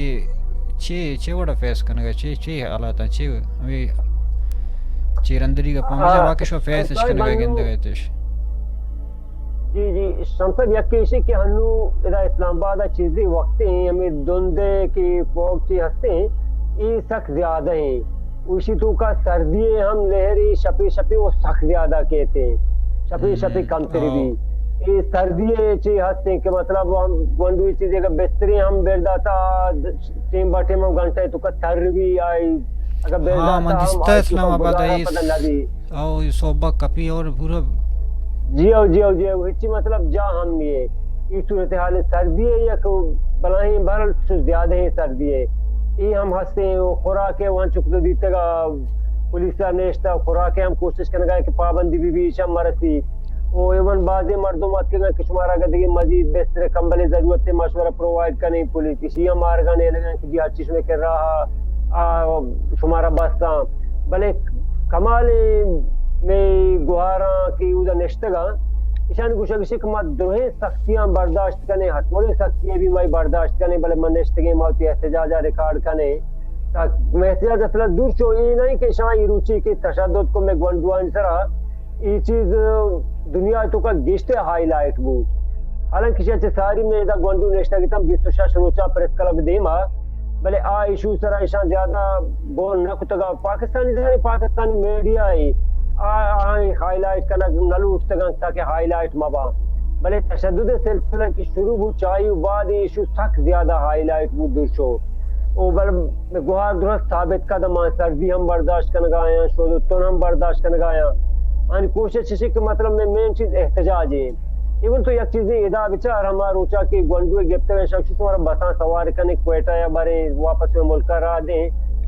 چے، چے وڑا فیس کنگا، چے، چے حالاتاں، چے ہمیں چیرندری گپاں، مجھے واقعی شو فیس اش کنگا گندگا اتش۔ جی، جی، شمس صاحب، یکے ایشی کہ ہنو ادا اسلام آباد ء چیزی وقت ہیں، ہمیں دندے کہ فوگ چی ہستے ہیں، اے سک زیادہ ہیں۔ اوشی تو کا سردی ہے، ہم لہری شپے شپے وہ سک زیادہ کہتے ہیں، شپے شپے کم تری بھی۔ اے سردی ہے چی ہستے ہیں کہ مطلب ہم گونڈوی چیزیں اگر بستری ہم برداتا، ٹیم با ٹیم ہم گھنٹہ تو کا تر بھی آئی، اگر ہاں، برداتا من ہم دیستا آئی تو اسلام کا آباد گزارا آئی پتہ نہ بھی۔ او، اے صوبہ کپی اور پورا۔ جی او، جی او، جی او، ہچی مطلب جا ہم نہیں ہے۔ اے صورتحال سردی ہے یا کہ بلاہیں بہرحال کچھ زیادہ ہیں سردی ہے۔ اے ہم ہستے ہیں، او خوراک ہے، وہاں چک تو دیتگا، پولیس ء نیشتہ، خوراک ء ہم کوشش کنگا کہ پابندی بی بی، ایشاں مرسی۔ او ایون بازیں مردم اتکگاں کہ شمارا گدگی مزید بستر کمبل ضرورت ہے، ما شمارا پرووائیڈ کنیں، پولیس ایشی ہم آرگا نیلگاں کہ جی ہر چیز میں کر رہا، آ، شمارا بستاں۔ بلے کمال میں گوہاراں کہ اودا نشتگاں، ایشان گوشگ اشی کہ ما درہیں سختیاں برداشت کنیں، ہر وڑیں سختی بھی ما برداشت کنیں، بلے من نشتگیں ما وتی احتجاج ء ریکارڈ کنیں۔ تا میں احتجاج اصلا دور چو اے نہیں کہ شاہ اے روچی کہ تشدد کو میں گونڈوان سرا اے چیز دنیا تو کا گشتے ہائی لائٹ بو۔ حالانکہ شاہ چہ ساری میں دا گونڈو نشتہ گتم بیست و شش روچا پریس کلب دیما، بلے آ ایشو سرا ایشان زیادہ گور نہ کتگا۔ پاکستانی زانے پاکستانی میڈیا ہے، آ، آ ہائی لائٹ کنگ نہ لوٹتگاں تاکہ ہائی لائٹ مبا۔ بلے تشدد سلسلہ کہ شروع بو چائی و بعد ایشو سک زیادہ ہائی لائٹ بو دور شو۔ او بل گوہار درست ثابت قدم آں، سردی ہم برداشت کنگا آیاں، شود و تن ہم برداشت کنگا آیاں۔ آنی کوشش چشی کہ مطلب میں مین چیز احتجاج ہے۔ ایون تو یک چیزے ادا بچار، ہما روچا کہ گونڈو گپتگ شخص شمارا بساں سوار کنے کوئٹہ یا برے واپس میں ملکا راہ دیں۔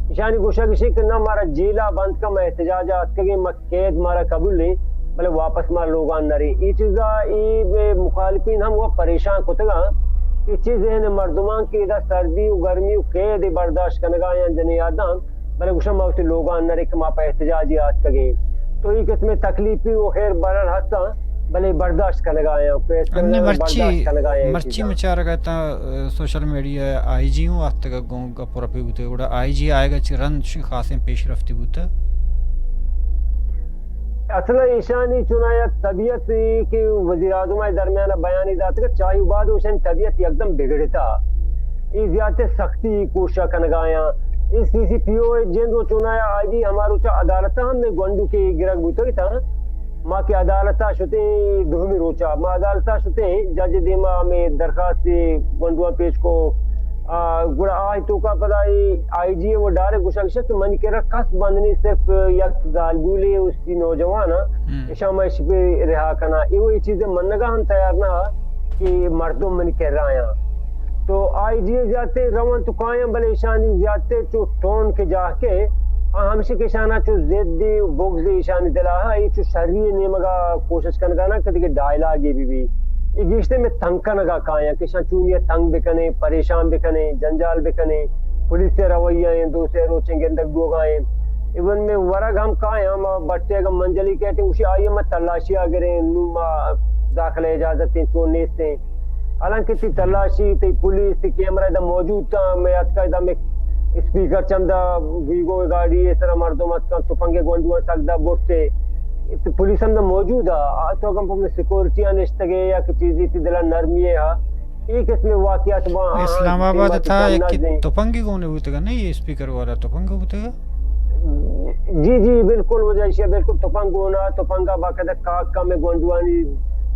ایشانی گوشگ اشی کہ نہ مارا جیلا بند کا، ما احتجاج آتکگیں، ما قید مارا قبول ایں، بلے واپس ما لوگان نریں۔ اے چیزا اے مخالفین ہم وہ پریشان کتگاں کہ چی ذہن مردمان کہ ادا سردی و گرمی و قید برداشت کنگا آیاں جنی آدم، بلے گوشاں ما وتی لوگان نریں کہ ما پہ احتجاجی آتکگیں۔ تو اے قسم تکلیفی و خیر برر ہستاں، بلے برداشت کنگا آیاں، قید انّے کنگا مرچی، برداشت کنگا آیاں اے مرچی چیزاں۔ مچارگا تا، اه، سوشل میڈیا آئی جی ہوں آتکگا گوں گپ و رپی بوتگ، گڑا آئی جی آئیگا چہ رند شی خاصیں پیش رفتی بوتگ۔ اصل ایشانی چونایا طبیعت ای کہ وزیر اعظم ء درمیان بیانی داتگ، چاہی بعد ایشانی طبیعت یکدم بگڑتا، ای زیادہ سختی کوشش کنگایاں۔ ای سی سی پی او جند و چونایا آئی جی ہما روچا عدالت ہم میں گونڈو کے گرگ بوتگ تھا۔ ما کہ عدالت ء شتیں دومی روچا، ما عدالت ء شتیں، جج دیما ہمیں درخواست گونڈواں پیش کو۔ آ، گڑا آئی توکا پدا ای آئی جی وہ ڈائریکٹ گوشگ شت کہ منی کرا کس بند نہیں، صرف یک زالبولے اسی نوجوان ہاں، ہم۔ اشاں ما اش پہ رہا کنا۔ ای وہ ای چیزیں منگا ہم تیار نہ کہ مردم منی کرا آیاں۔ تو آئی جی زیادہ روان تو کایاں، بلے ایشانی زیادہ چو ٹون کے جاہ کے، آ ہمشی کہ ایشانا چو ضد بغض ایشانی دلا ہا، ای چو شری نیمگا کوشش کنگا نا کہ دیگہ ڈائلاگ بی بی۔ ای گیشتے میں تنگ کنگا کایاں کہ ایشاں چونی تنگ بکنے، پریشان بکنے، جنجال بکنے، پولیس سے رویہ ہیں، دو سے روچیں گندگ دوگا ہیں۔ ایون میں ورگ ہم کایاں، ما بٹے اگا منجلی کہتے ہیں، اسی آئیے ما تلاشی آ گریں، نو ما داخلہ اجازت ہیں، چون نیستے ہیں۔ حالانکہ تی تلاشی، تی پولیس، تی کیمرہ دا موجود تھا، میں اتکا دا میں اسپیکر چم دا ویگو گاڑی ہے، سرا مردم اتکا، تپنگے گونڈو سک دا برتے۔ تی پولیس ہم دا موجود ہے، آ تو کم پہ سیکورٹی آ نشتگے یا کہ چیزی تی دلا نرمی ہے، ہاں۔ ای قسم واقعات وہاں اسلام آباد تھا، یک تپنگی گونے بوتگا، نہیں، اسپیکر والا تپنگ بوتگا۔ جی، جی، بالکل، وجہ ایشی ءَ بالکل تپنگ گون ءَ، تپنگ ءَ باقاعدہ کاک کمے گونڈوانی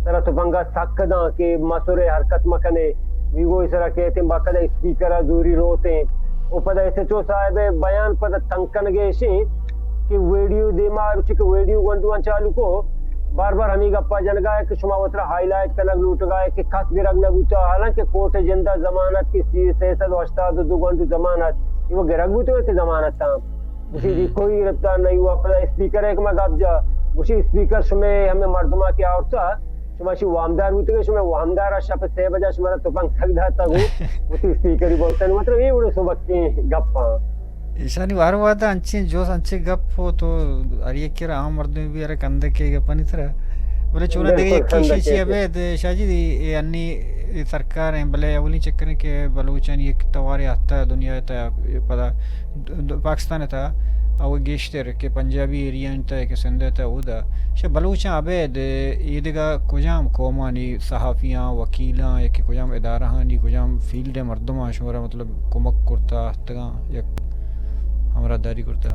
سرا تپنگ ءَ سک داں کہ مسرے، حرکت مکنے، ویگو ءِ سرا کہتیں، باقاعدہ اسپیکر ءَ زوری روتیں۔ او پدا ایس ایچ او صاحب ءِ بیان پدا تنگ کنگ ءَ ایشیں کہ ویڈیو دیما روچی کہ ویڈیو گونڈواں چالو کو، بار بار ہمیں گپا جنگا ہے کہ شما وترا ہائی لائٹ کنگ لوٹگا ہے کہ کس گرگ نہ بوتا، حالانکہ کورٹ جندہ ضمانت کی سی، سہ سد و ہشتاد و دو گونڈو ضمانت، یہ وہ گرگ بوتے ہوئے کہ ضمانت تاں۔ گوشی جی کوئی گرفتار نہیں ہوا۔ پدا اسپیکر ءَ کہ ما گپ جا، گوشی اسپیکر شمے ہمیں مردما کہ آورتا، شما شی وامدار بوتگے، شمے وامدار شپ سے بجا شما را تپنگ سک داتا گو، وتی اسپیکری بولتن، مطلب یہ بڑے سبکیں گپاں۔ ایشانی وار واد انچیں جوس، انچیں گپ ہو تو ہر یکی را عام مردم بھی ہر کندکے گپانی طرح۔ بلے چونا دگہ یک ایشی چی ابید شاہ جی، اے انی سرکار ہیں، بلے اولی چکر ہیں کہ بلوچانی یک توارے آتا دنیا تا پدا د-، د-، پاکستان ءِ تہا او گیشتر کہ پنجابی ایریا ءِ تہا کہ سندھ ءِ تہا اودا شہ بلوچاں ابید ایدگہ کجام قومانی صحافیاں، وکیلاں یا کہ کجام ادارہانی، کجام فیلڈ ءِ مردماں شمارا مطلب کمک کرتا ہستگاں یا ہمراہ داری کرتا؟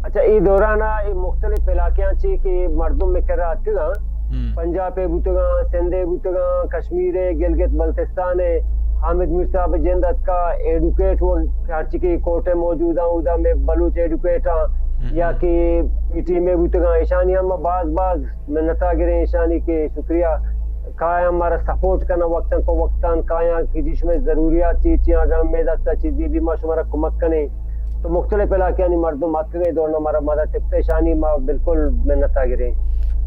اچھا، اے دوران ءَ اے مختلف علاقیاں چی کہ مردم میں کرا اتکگاں، ہم۔ پنجاب ءِ بوتگاں، سندھ ءِ بوتگاں، کشمیر ءِ، گلگت بلتستان ءِ، حامد میر صاحب جند اتکا، ایڈوکیٹ وہ ہرچی کہ کورٹ ءَ موجود ہیں، اودا میں بلوچ ایڈوکیٹ ہیں، ہم۔ یا کہ پی ٹی ایم ءِ بوتگاں، ایشانی ہم باز باز منتا گریں، ایشانی کہ شکریہ، کایاں مارا سپورٹ کنا وقتاً پہ وقتاً، کایاں کہ جی شمئے ضروریات چی چی، اگر ہمیں دستا چیزی بھی ما شمارا کمک کنیں۔ تو مختلف علاقیانی مردم اتکگے دورنا مارا مدد تپتہ، ایشانی ما بالکل منت ءَ گریں۔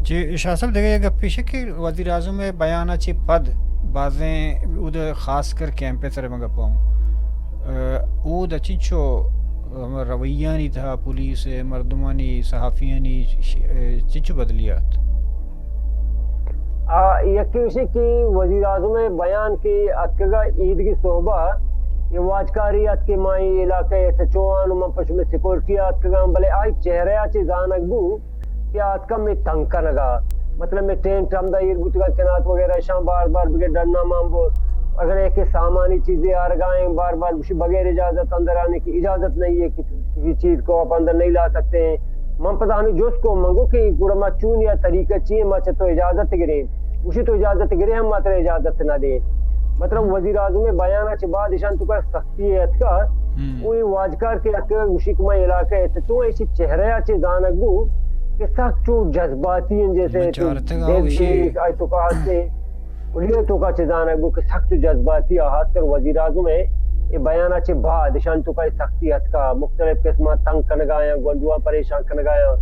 جی شاہ صاحب، دگہ یک گپے ایش کہ وزیر اعظم ءِ بیان ءَ چہ پد بازیں اود خاص کر کیمپ ءِ سر ءَ من گپ آں۔ اود چنچو ہما رویانی تہا پولیس ءِ، مردمانی، صحافیانی ش-، چنچو بدلی آت؟ آ، یکے ایشی کہ وزیر اعظم ءِ بیان کہ اتکگا ایدگی صحبہ، یہ واجکاری ات کہ ما اے علاقہ ءِ ایس ایچ او آں، من پہ شمئے سیکورٹی ءَ اتکگاں، بلے آئی چہرہ ءَ چہ زانگ بو کہ آتکا میں تنگ کنگا، مطلب میں ٹینٹ ہمدا ایر بوتگا، کنات وغیرہ شان بار بار بگے ڈرنا مان بو، اگر ایک سامانی چیزیں آرگائیں بار بار گوشی بغیر اجازت اندر آنے کی اجازت نہیں ہے کہ کسی چیز کو آپ اندر نہیں لا سکتے ہیں۔ من پدا ہمیں جست کو، من گو کہ گڑا ما چون یا طریقہ چی ہے، ما چہ تو اجازت گریں؟ گوشی تو اجازت گرے ہم ما ترا اجازت نہ دیں۔ مطلب وزیر اعظم ءِ بیان ءَ چہ بعد ایشان تو کا سختی ہے اتکا، ہم۔ وہ یہ واجکار کے اتکا گوشی کہ ما علاقہ ءِ تو ایشی چہرہ ءَ چہ زانگ بو کہ سخت چو جذباتی ہیں، جیسے من تو چارتگا دل وشی۔ آئی تو کا ہستے۔ گڑا تو کا چہ زانگ بو کہ سخت جذباتی آ، خاص کر وزیر اعظم ءِ اے بیان ءَ چہ بعد ایشان تو کا سختی اتکا، مختلف قسم ءَ تنگ کنگا یا گونڈواں پریشان کنگا یا۔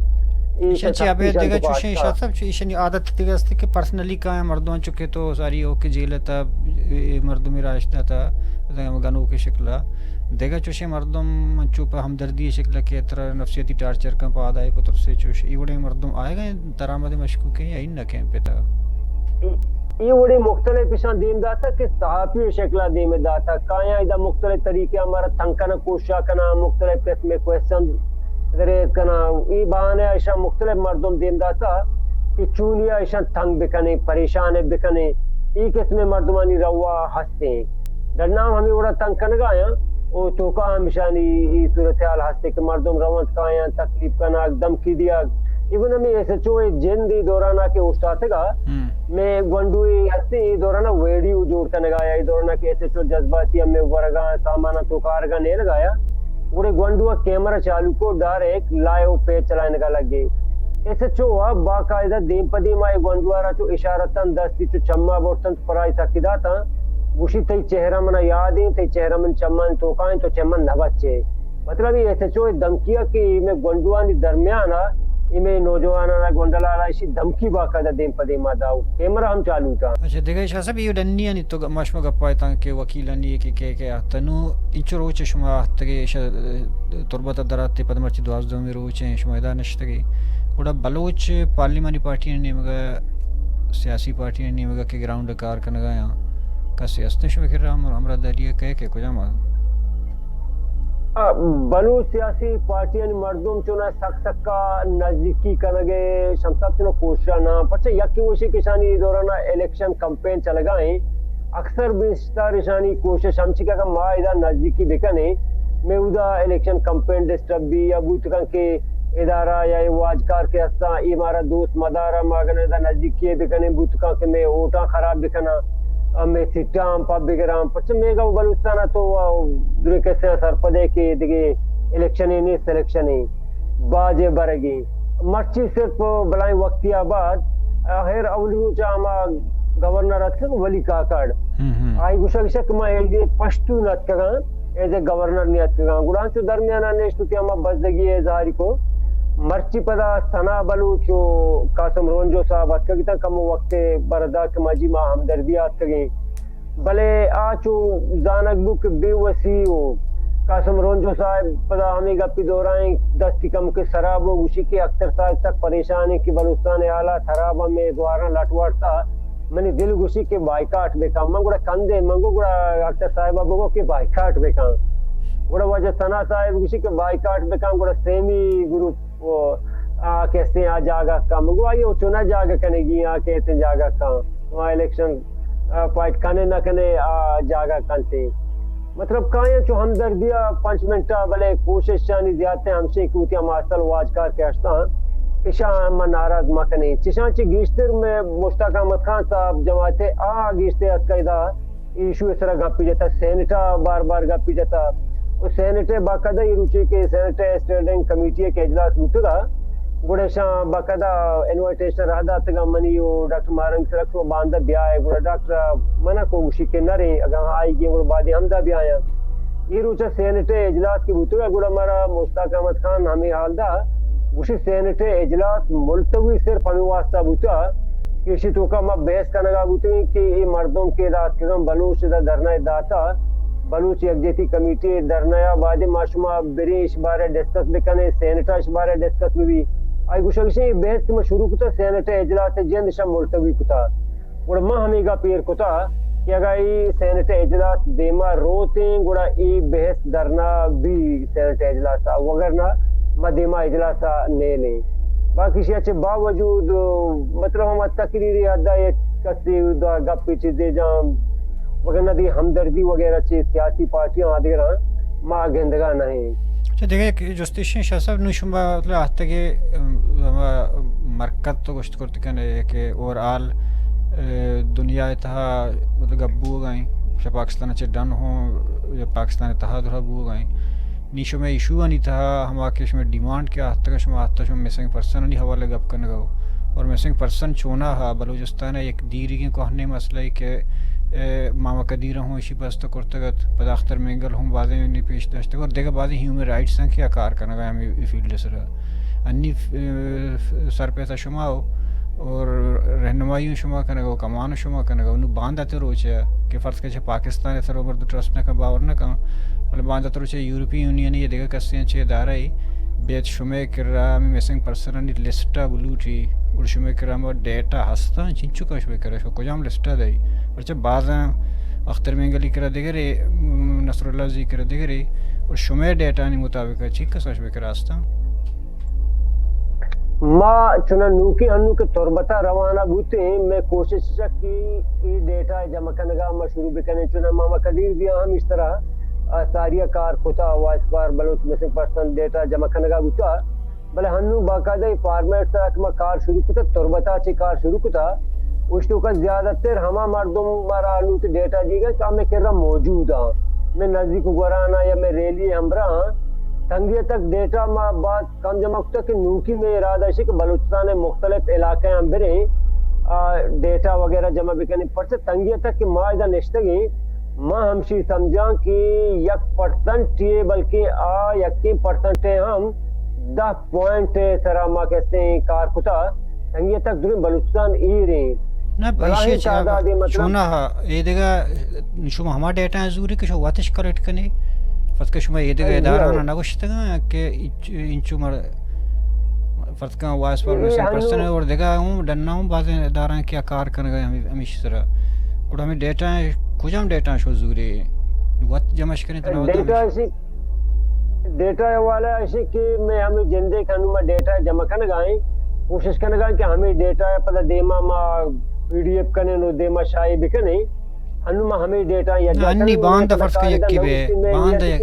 ایشان چہ ابید دگہ چوشیں شاہ صاحب، چو ایشانی عادت دگہ است کہ پرسنلی کایاں مردم چکے تو ساری اوکے جیل تا، اے، اے مردمی راش داتا، گنوک شکل ءَ۔ دگہ چوشیں مردم انچو پہ ہمدردی شکل ءَ کہ ترا نفسیاتی ٹارچر کن پہ آدائے پہ ترسے چوش۔ ای وڑیں مردم آئے گئے درآمد مشکوک ہیں یا ان نہ کہیں پتا؟ ای وڑیں مختلف پیشان دیم داتا کہ صحافی شکل ءَ دیم داتا۔ کایاں ادا مختلف طریقے ہمارا تنگ کنگ کوشش کنا، مختلف قسم کوشچن گریز کناں۔ اے بہانہ ءَ ایشاں مختلف مردم دیم داتا کہ چونیا ایشاں تنگ بکنیں، پریشان بکنیں۔ اے قسمیں مردمانی روا ہستیں۔ ڈنام ہمے وڑا تنگ کنگا آیاں و توکا ہم ایشانی اے صورتحال ہستے کہ مردم رونت کایاں، تکلیف کنگ، دھمکی دیگ۔ ایون ہمے ایس ایچ او ءِ جند اے دورانا کہ اوشتاتگا، ہم۔ مئے گونڈوے ہستے اے دورانا ویڈیو جوڑ کنگا یا اے دورانا کہ ایس ایچ او جذباتی ہمے ورگا سامانا توکا آرگا نیلگا یا۔ گڑا گونڈو ءَ کیمرہ چالو کو، ڈائریکٹ لائیو پیج چلائینگا لگے۔ ایس ایچ او ءَ باقاعدہ دیم پہ دیم آئی گونڈو ءَ را چو اشارتاں دستی چو چما برتنت، پرائی سکی داتاں۔ گوشی، تئی چہرہ منا یاد ایں، تئی چہرہ من چمانی توکا ایں، تو چہ من نہ بچے۔ مطلب، اے ایس ایچ او ءِ دھمکی ءَ کہ اے مئے گونڈوانی درمیان ءَ، اے مئے نوجوانان ءَ گونڈل ءَ را ایشی دھمکی باقاعدہ دیم پہ دیم ءَ دا، کیمرہ ہم چالو اتاں۔ اچھا، دگہ شاہ صاحب، اے ڈنی آنی تو گ-، ما شما گپا اتاں کہ وکیلانی کہ، کہ، کہ آتنو انچو روچ شما آتکگے، ایشا، اه، تربت ءَ دراتکے، پد مرچی دوازدہمی روچ ایں، شما ادا نشتگے۔ گڑا بلوچ پارلیمانی پارٹیانی نیمگا، سیاسی پارٹیانی نیمگا کہ گراؤنڈ ءَ کار کنگا آں، کسے ہستیں شما کرا ہم-، ہمراہ داری ءَ کئے کہ کجام آ؟ آ، بلوچ سیاسی پارٹیانی مردم چونا سک سکا نزدیکی کنگے، شمساب چونا کوششا نہ، پرچہ یکے وشی کشانی دورانا الیکشن کمپین چلگا ایں، اکثر بیشتر اشانی کوشش ہمچی کہ اگاں ما ادا نزدیکی بکنیں، مئے اودا الیکشن کمپین ڈسٹرب بی یا بوت کن کہ ادارہ یا اے واجکار کہ ہستاں، اے مارا دوست مدارا، ما اگاں ادا نزدیکی بکنیں، بوت کن کہ مئے ووٹاں خراب بکناں، آ، مئے سیٹاں ہم پہ بگراں۔ پرچہ مئے گا بلوچستان تو، آ، درے کسے سرپدے کہ دگہ الیکشن ایں، سلیکشن ایں۔ باج ءِ برگی۔ مرچی صرف بلائیں وقتی آ بعد، آخر اولی روچ ءَ ہما گورنر اتکگ ولی کاکڑ۔ ہم، ہم۔ آئی گوشگ ایش کہ ما ایز اے پشتون اتکگاں، ایز اے گورنر نی اتکگاں۔ گڑا انچو درمیان ءَ نشت وتی ہما بزگی ءِ اظہاری کو۔ مرچی پدا ثنا بلوچ و قاسم رونجو صاحب اتکگ اتاں، کمو وقت ءِ بردا کہ ما جی ما ہمدردی ءَ اتکگیں۔ بلے آ چو زانگ بو کہ بے وسی و قاسم رونجو صاحب پدا ہمے گپی دورائیں دستی کم کہ سراب و گوشی کہ اختر صاحب سک پریشان ایں کہ بلوچستان ءِ حالات خراب ایں، مئے گواراں لٹ وارتا، منی دل گوشی کہ بائیکاٹ بکن۔ من گڑا کندے، من گو گڑا اختر صاحب بگو کہ بائیکاٹ بکن۔ گڑا واجہ ثنا صاحب گوشی کہ بائیکاٹ بکن، گڑا سیمی گروپ و آ کسے آ جاگہ کن۔ من گو آئی او چونا جاگہ کنگی، آ کہتے جاگہ کن۔ آ الیکشن، آ، فائٹ کنے نہ کنے، آ جاگہ کنتے۔ مطلب، کایاں چو ہمدردی ءَ پنچ منٹ ءَ، بلے کوششانی زیادتر ہمشیں کہ وتی ہما اصل واجکار کہ ہستاں، اشاں ما ناراض مہ کنیں۔ چشاں چہ گیشتر مئے مشتاق احمد خان صاحب جماعت ءِ آ گیشتر اتکا ادا ایشو ءِ سرا گپی جتا، سینیٹ ءَ بار بار گپی جتا۔ و سینیٹ ءِ باقاعدہ اے روچے کہ سینیٹ ءِ اسٹینڈنگ کمیٹی ءِ کہ اجلاس بوتگا، گڑا اشاں باقاعدہ انویٹیشن راہ داتگا منی و ڈاکٹر ماہرنگ سرا کہ باندا بیائے۔ گڑا ڈاکٹر ءَ منع کو، گوشی کہ نریں، اگاں آئی گیں گڑا بعد ہمدا بیایاں۔ اے روچا سینیٹ ءِ اجلاس کہ بوتگا، گڑا مارا مشتاق احمد خان ہمے حال دا، گوشی سینیٹ ءِ اجلاس ملتوی صرف ہمے واسطہ بوتا کہ ایشی توکا ما بحث کنگا بوتگیں کہ اے مردم کہ ادا اتکگاں، بلوچ ادا دھرنا داتا، بلوچ یکجہتی کمیٹی دھرنا ءَ، بعد ما شما بریں ایش بارے ڈسکس بکنیں، سینیٹ ءَ ایش بارے ڈسکس بہ بی۔ آئی گوشگ ایش ایں، اے بحث کہ ما شروع کتا، سینیٹ ءِ اجلاس ءِ جند اشاں ملتوی کتا۔ گڑا ما ہمے گپ ایر کتا کہ اگاں اے سینیٹ ءِ اجلاس دیما روتیں، گڑا اے بحث دھرنا بی سینیٹ ءِ اجلاس ءَ، وگرنہ ما دیما اجلاس ءَ نیلیں۔ باقی ایشی ءَ چہ باوجود، مطلب، ہما تقریری حد ءَ یک کسے دا گپے چیزے جان، وگرنہ دی ہمدردی وغیرہ چہ سیاسی پارٹیاں آدگراں ما گندگا نہ ایں۔ اچھا، دگہ یک جست ایش ایں شاہ صاحب، نوں شما مطلب آہتگے، ام، ہما مرکز تو گوشت کرت کن ئے کہ اوور آل، اے، دنیا ءِ تہا مطلب گپ بوگ ءَ ایں، چہ پاکستان ءَ چہ ڈن ہوں یا پاکستان ءِ تہا درا بوگ ءَ ایں۔ نی شمئے ایشوانی تہا ہما کہ شمئے ڈیمانڈ کہ آہتگ، شما آہتگ شما مسنگ پرسنانی حوالہ گپ کنگ ءَ ہو۔ اور مسنگ پرسن چونا ہا بلوچستان ءِ یک دیریگیں کوہنیں مسئلہ ءِ کہ، اے، ماما قدیر ءَ ہوں ایشی بست کرتگ ات، پدا اختر مینگل ہوں بازیں نی پیش داشتگ اور دگہ بازیں ہیومن رائٹس ہم کہ آ کار کنگ ءَ ہمے فیلڈ ءِ سرا۔ انی، اے، سرپیسہ شما ہو اور رہنمائی شما کنگ ءَ ہو، کمان شما کنگ ءَ ہو۔ نوں باندا تے روچ ءَ کہ فرض کہ چہ پاکستان ءِ سر ءَ مردم ٹرسٹ نہ کن، باور نہ کن، بلے باندا تے روچ ءَ یورپی یونین یا دگہ کسے چہ ادارہ ءَ بیت شمئے کرا ہمے مسنگ پرسنانی لسٹ ءَ بلوٹی، گڑا شمئے کرا ہما ڈیٹا ہستاں، چنچو کن شمئے کرا، شما کجام لسٹ ءَ دئی؟ پرچہ بازاں اختر مینگلی کرا دگرے، نصر اللہ زی کرا دگرے، اور شمئے ڈیٹانی مطابق چی کساں شمئے کرا ہستاں؟ ما چنا نوکی انو کہ تربتا روانہ بوتیں، میں کوشش چک کہ اے ڈیٹا جمع کنگا ما شروع بکنیں۔ چنا ماما قدیر بیا ہم اس طرح، آ، ساریا کار کتا، وائس پار بلوچ مسنگ پرسن ڈیٹا جمع کنگا بوتا، بلے ہنو باقاعدہ اے فارمیٹ سرا کہ ما کار شروع کتا، تربتا چے کار شروع کتا، اشتو کا زیادہ تر ہما مردم مارا انو تے ڈیٹا دیگا کہ ہمیں کرا موجود ہاں، میں نزدیک گورانا یا میں ریلی ہمراہ ہاں، تنگی تک ڈیٹا ما بعد کم جمع کتا کہ نوکی میں ارادہ شی کہ بلوچستان مختلف علاقے ہم بریں، آ، ڈیٹا وغیرہ جمع بکنیں۔ پرچہ تنگی تک کہ ما ادا نشتگیں، ما ہمشی سمجھاں کہ یک پرسنٹ یے، بلکہ آ یکیں پرسنٹ ہم دہ پوائنٹ سرا ما کسے کار کتا، تنگی تک دریں بلوچستان ایریں۔ نہ، بلاہیں ایشی چہ تعداد مطلب چونا ہا، اے دگہ شما ہما ڈیٹا زوری کہ شما واتش کلیکٹ کنی، پس کہ شما اے دگہ ادارہ نا نگوشتگا کہ انچو مر فرض کن وائس فار مسنگ پرسن اور دگہ ہوں ڈنا ہوں بازیں ادارہ کہ کار کنگا ہمیں، ہمیش سرا۔ گڑا ہمیں ڈیٹا، کجام ڈیٹا شو زورے؟ وقت جمعش کریں تو نہ ہوتا ڈیٹا ہمیش۔ اسی، ڈیٹا والا اسی کہ میں ہمیں جندے کنوں ما ڈیٹا جمع کنگا ہیں، کوشش کنگا ہیں کہ ہمیں ڈیٹا پتہ دیما ما پی ڈی ایف کنیں نو دیما شائع بکنیں۔ انو ما ہمے ڈیٹا یا نہ، انی باندا فرض کن یکی بے، باندا یک،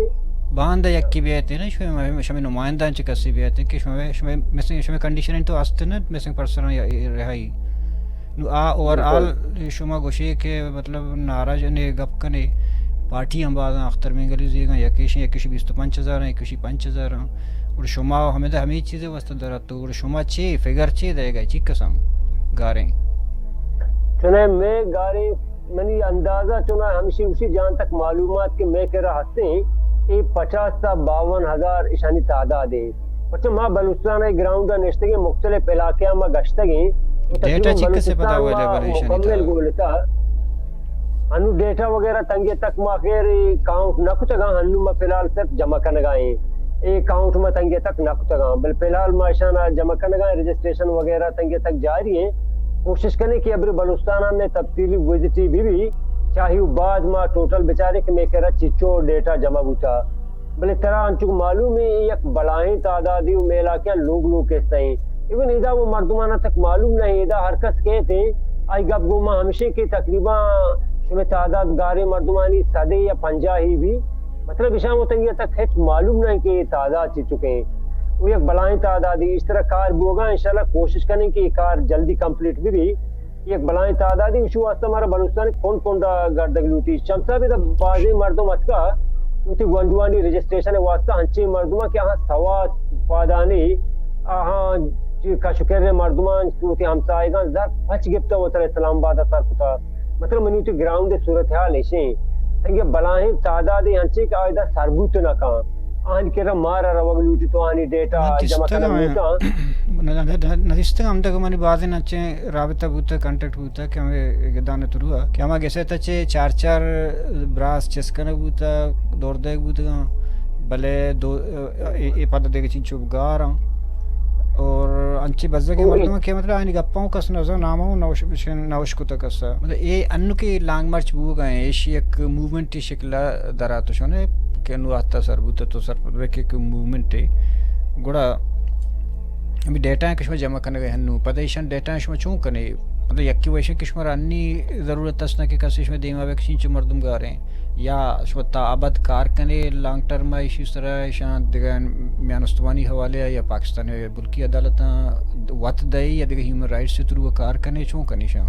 باندا یکی بیتے نا، شمے، شمے نمائندہ چہ کسی بیتے کہ شمے، شمے مثل شمے کنڈیشن تو است نا، مسنگ پرسن یا رہائی۔ نو آ اوور آل شما گوشے کہ مطلب ناراض نے گپ کنے، پارٹی ہم باز اختر مینگلی زیگا، یکیش، یکیش بیست و پنچ ہزار، یکیش پنچ ہزار۔ اور شما ہمیں ہمیں چیزیں واسطہ درات تو گڑا شما چے فگر چے دئیگا، چی قسم گاریں؟ چوناہا میں گاریں، منی اندازہ چوناہا ہمشی، اسی جان تک معلومات کہ میں کرا ہستیں، اے پچاس تا باون ہزار اشانی تعداد ہے۔ پچہ ما بلوچستان ء گراؤنڈ ء نشتگیں، مختلف علاقے ما گشتگیں۔ ڈیٹا چی کسے پتا اویلیبل ہے اشانی مکمل گولتا۔ انو ڈیٹا وغیرہ تنگے تک ما خیر کاؤنٹ نہ کتگاں، انو ما فی الحال صرف جمع کنگا ایں۔ اے کاؤنٹ ما تنگے تک نہ کتگاں، بل فی الحال ما اشانا جمع کنگا ایں، رجسٹریشن وغیرہ تنگے تک جاری ہیں۔ کوشش کنیں کہ ابر بلوچستان میں تفصیلی وزٹی بھی بھی، چاہی بعد ما ٹوٹل بچارے کہ میں کرا چچو ڈیٹا جمع بوتا۔ بلے ترا انچو معلوم ہے، یک بلاہیں تعدادی و میلاکیاں لوگ لوگ کسہ ہیں۔ ایون ادا وہ مردمانا تک معلوم نہیں، ادا ہر کس کہتے ہیں، آئی گپ گو ما ہمشے کہ تقریباً شمے تعداد گارے مردمانی صدے یا پنجاہی بھی۔ مطلب اشاں وتنگی تک ہچ معلوم نہیں کہ یہ تعداد چی چکے ہیں۔ وہ یک بلاہیں تعدادی اس طرح کار بوگا، انشاءاللہ کوشش کریں کہ یہ کار جلدی کمپلیٹ بھی بھی۔ یک بلاہیں تعدادی، اشی واسطہ مارا بلوچستان کنڈ کنڈا گردگ لوٹی۔ چمسا بھی بازیں مردم اتکا، وتی گونڈوانی رجسٹریشن واسطہ ہنچیں مردماں کہ آہاں سوا پادانی، آہاں چی کش و کر مردمان، وتی ہمسایگان زر پچ گپتا وتر اسلام آباد سر کتا۔ مطلب منی وتی گراؤنڈ صورتحال ایشیں۔ تنگہ بلاہیں تعدادی ہنچیں کہ آیدا سربوت نہ کن۔ آہانی کرا مارا روگ لوٹی تو آہانی ڈیٹا جمع کنگ لوٹاں۔ نہ، نہ، نہ، نہ دیستگ ہم دگہ منی بازیں انچیں رابطہ بوتگ، کانٹیکٹ بوتگ کہ ہمے گدان تروا کہ ہما گسے تا چے چار چار براس چست کنگ بوتگ، دور دیگ بوتگاں، بلے دو، اے، اے پد دگہ چنچو گاراں۔ اور انچیں بزگیں مردم کہ مطلب آنی گپاں کس نہ زان، ناماں نہ اش-، نہ اشکتگ کسا۔ مطلب اے انو کہ لانگ مارچ بوگا ہیں، ایشی یک موومنٹ شکل دراتو شنے کہ نو آتا سر بوتا تو سر پر کہ، کہ موومنٹ ہے۔ گڑا ہمیں ڈیٹا ہیں کہ شما جمع کرنے گئے ہنو۔ پتہ ایشان ڈیٹا ہیں شما چون کنے؟ مطلب یکی ویشن کہ شما رانی ضرورت است نہ کہ کسی شما دیما بکشین چو مردم گاریں۔ یا شما تا ابد کار کنے لانگ ٹرم ایشی سرا، ایشان دگہ میان استمانی حوالے یا پاکستان ملکی عدالتاں وت دئے یا دگہ ہیومن رائٹس ترو کار کنے، چون کنے شان؟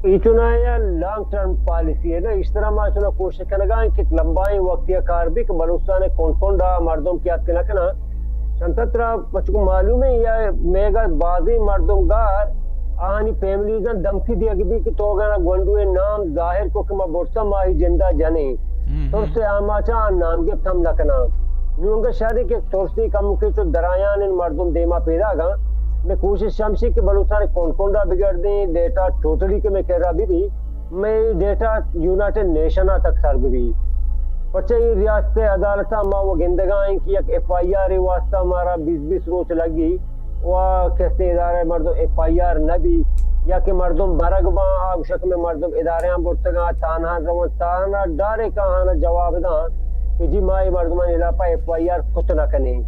ای چنا یا لانگ ٹرم پالیسی ہے نا، اس طرح ما چنا کوشش کنگا ہیں کہ لمبائیں وقتی کار بھی کہ بلوچستان کنڈ کنڈا مردم کی آت نہ کنا۔ شنتر ترا پچکو معلوم ہے یا میگا بازیں مردم گار آہانی فیملیزاں دھمکی دیگ بی کہ تو گنا گونڈوے نام ظاہر کو کہ ما برتا ماہی جندا جنے۔ ترس آماچا آ نام گپت ہم نہ کناں۔ نوں انگہ شریں کہ ترسی کمکے چو درایان ان مردم دیما پیداگاں۔ میں کوشش ہمشی کہ بلوچستان کنڈ کنڈا بگردیں، ڈیٹا ٹوٹلی کہ میں کرا بھی بھی، میں ڈیٹا یونائیٹڈ نیشن تک سر بھی بھی۔ پرچہ یہ ریاست عدالت ما وہ گندگا ہیں کہ یک ایف آئی آر واسطہ مارا بیس بیس روچ لگی۔ و کسے ادارہ مردم ایف آئی آر نہ بی یا کہ مردم برگ باں، آ گوشک میں مردم ادارہ ہم برتگاں، تانہا روان، تانہا ڈائریکٹ آہانا جواب داں کہ جی ما اے مردمانی علاقہ ایف آئی آر کت نہ کنیں،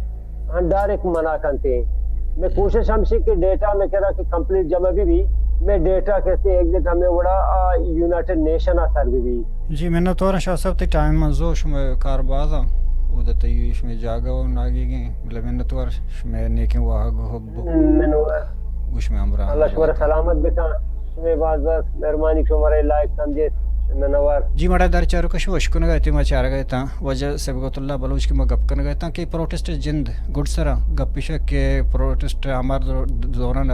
آن ڈائریکٹ منع کنتے۔ میں کوشش ہمشی کہ ڈیٹا میں کرا کہ کمپلیٹ جمع بھی بھی، میں ڈیٹا کہتے ایگزیکٹ ہمیں وڑا، آ، یونائیٹڈ نیشن آ سر بھی بھی۔ جی، منتوار شاہ صاحب، تی ٹائم منزو، شما کار بازا، او دتا یو شما جاگا و ناگی گیں، بلے منتوار شما نیکیں واہگ و حب۔ منو گوش میں ہمراہ اللہ شمارا سلامت بکن۔ شمے باز باز مہربانی کہ شمارا لائیو سمجھے منور۔ جی مڑا در چارو کش وش کنگا اتیں ما چارگا اتاں واجہ صبغت اللہ بلوچ کہ ما گپ کنگا اتاں کہ پروٹسٹ جند گڈ سرا گپ پیشا کہ پروٹسٹ آمار زورن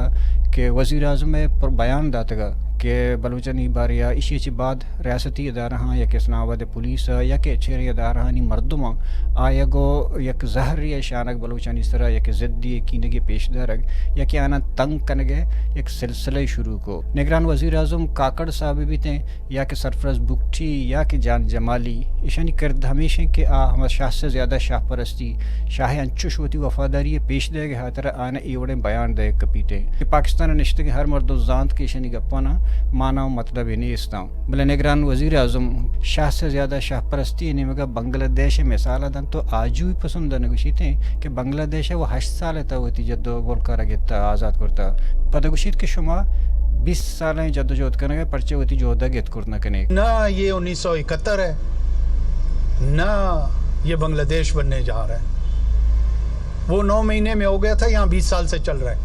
کہ وزیر اعظم پر بیان داتگا کہ بلوچانی باریا ایشی چی بعد ریاستی ادارہاں یا کہ اسلام آباد پولیس یا کہ چیریں ادارہانی مردماں آیگ و یک زہری شانگ بلوچانی سرا یک ضدی کینگی پیش دارگ یا کہ آناں تنگ کنگے یک سلسلہ شروع کو۔ نگران وزیر اعظم کاکڑ صاحب بیتیں یا کہ سرفراز بگٹی یا کہ جان جمالی، ایشانی کرد ہمیش انت کہ آ ہما شاہ سے زیادہ شاہ پرستی، شاہ انچوش وتی وفاداری پیش دے گے خاطر آن اے وڑیں بیان دے کپیتے کہ پاکستان نشتگیں ہر مردم زانت کہ ایشانی گپانا مانا و مطلب نیستاں۔ بلے نگران وزیر اعظم شاہ سے زیادہ شاہ پرستی نیمگا بنگلہ دیش مثال دن تو آجوئی پسند نگوشیتے کہ بنگلہ دیش وہ ہشت سال تا وتی جد و ملک را گتا آزاد کرتا۔ پدا گوشیت کہ شما بیست سالیں جدوجہد کنگ ء، پرچے وتی جہد ء گت کرت نہ کنے؟ نہ یہ انیس سو اکہتر ہے، نہ یہ بنگلہ دیش بننے جا رہا ہے۔ وہ نو مہینے میں ہو گیا تھا، یہاں بیس سال سے چل رہا ہے۔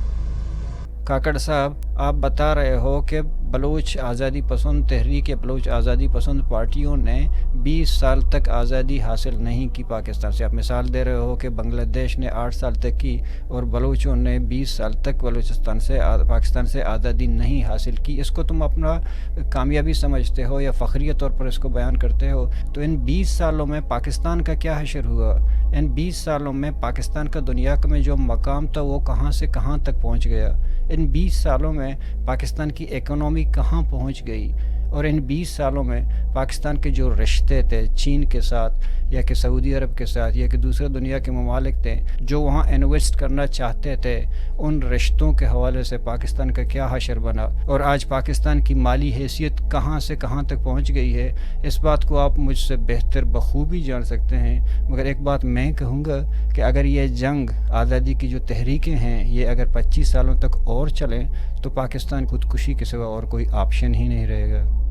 کاکڑ صاحب، آپ بتا رہے ہو کہ بلوچ آزادی پسند تحریک یا بلوچ آزادی پسند پارٹیوں نے بیس سال تک آزادی حاصل نہیں کی پاکستان سے۔ آپ مثال دے رہے ہو کہ بنگلہ دیش نے آٹھ سال تک کی اور بلوچوں نے بیس سال تک بلوچستان سے آ-، پاکستان سے آزادی نہیں حاصل کی۔ اس کو تم اپنا کامیابی سمجھتے ہو یا فخریہ طور پر اس کو بیان کرتے ہو، تو ان بیس سالوں میں پاکستان کا کیا حشر ہوا؟ ان بیس سالوں میں پاکستان کا دنیا میں جو مقام تھا، وہ کہاں سے کہاں تک پہنچ گیا؟ ان بیس سالوں میں پاکستان کی اکانومی کہاں پہنچ گئی؟ اور ان بیس سالوں میں پاکستان کے جو رشتے تھے چین کے ساتھ یا کہ سعودی عرب کے ساتھ یا کہ دوسرے دنیا کے ممالک تھے، جو وہاں انویسٹ کرنا چاہتے تھے، ان رشتوں کے حوالے سے پاکستان کا کیا حشر بنا اور آج پاکستان کی مالی حیثیت کہاں سے کہاں تک پہنچ گئی ہے، اس بات کو آپ مجھ سے بہتر بخوبی جان سکتے ہیں۔ مگر ایک بات میں کہوں گا کہ اگر یہ جنگ آزادی کی جو تحریکیں ہیں، یہ اگر پچیس سالوں تک اور چلیں، تو پاکستان خودکشی کے سوا اور کوئی آپشن ہی نہیں رہے گا۔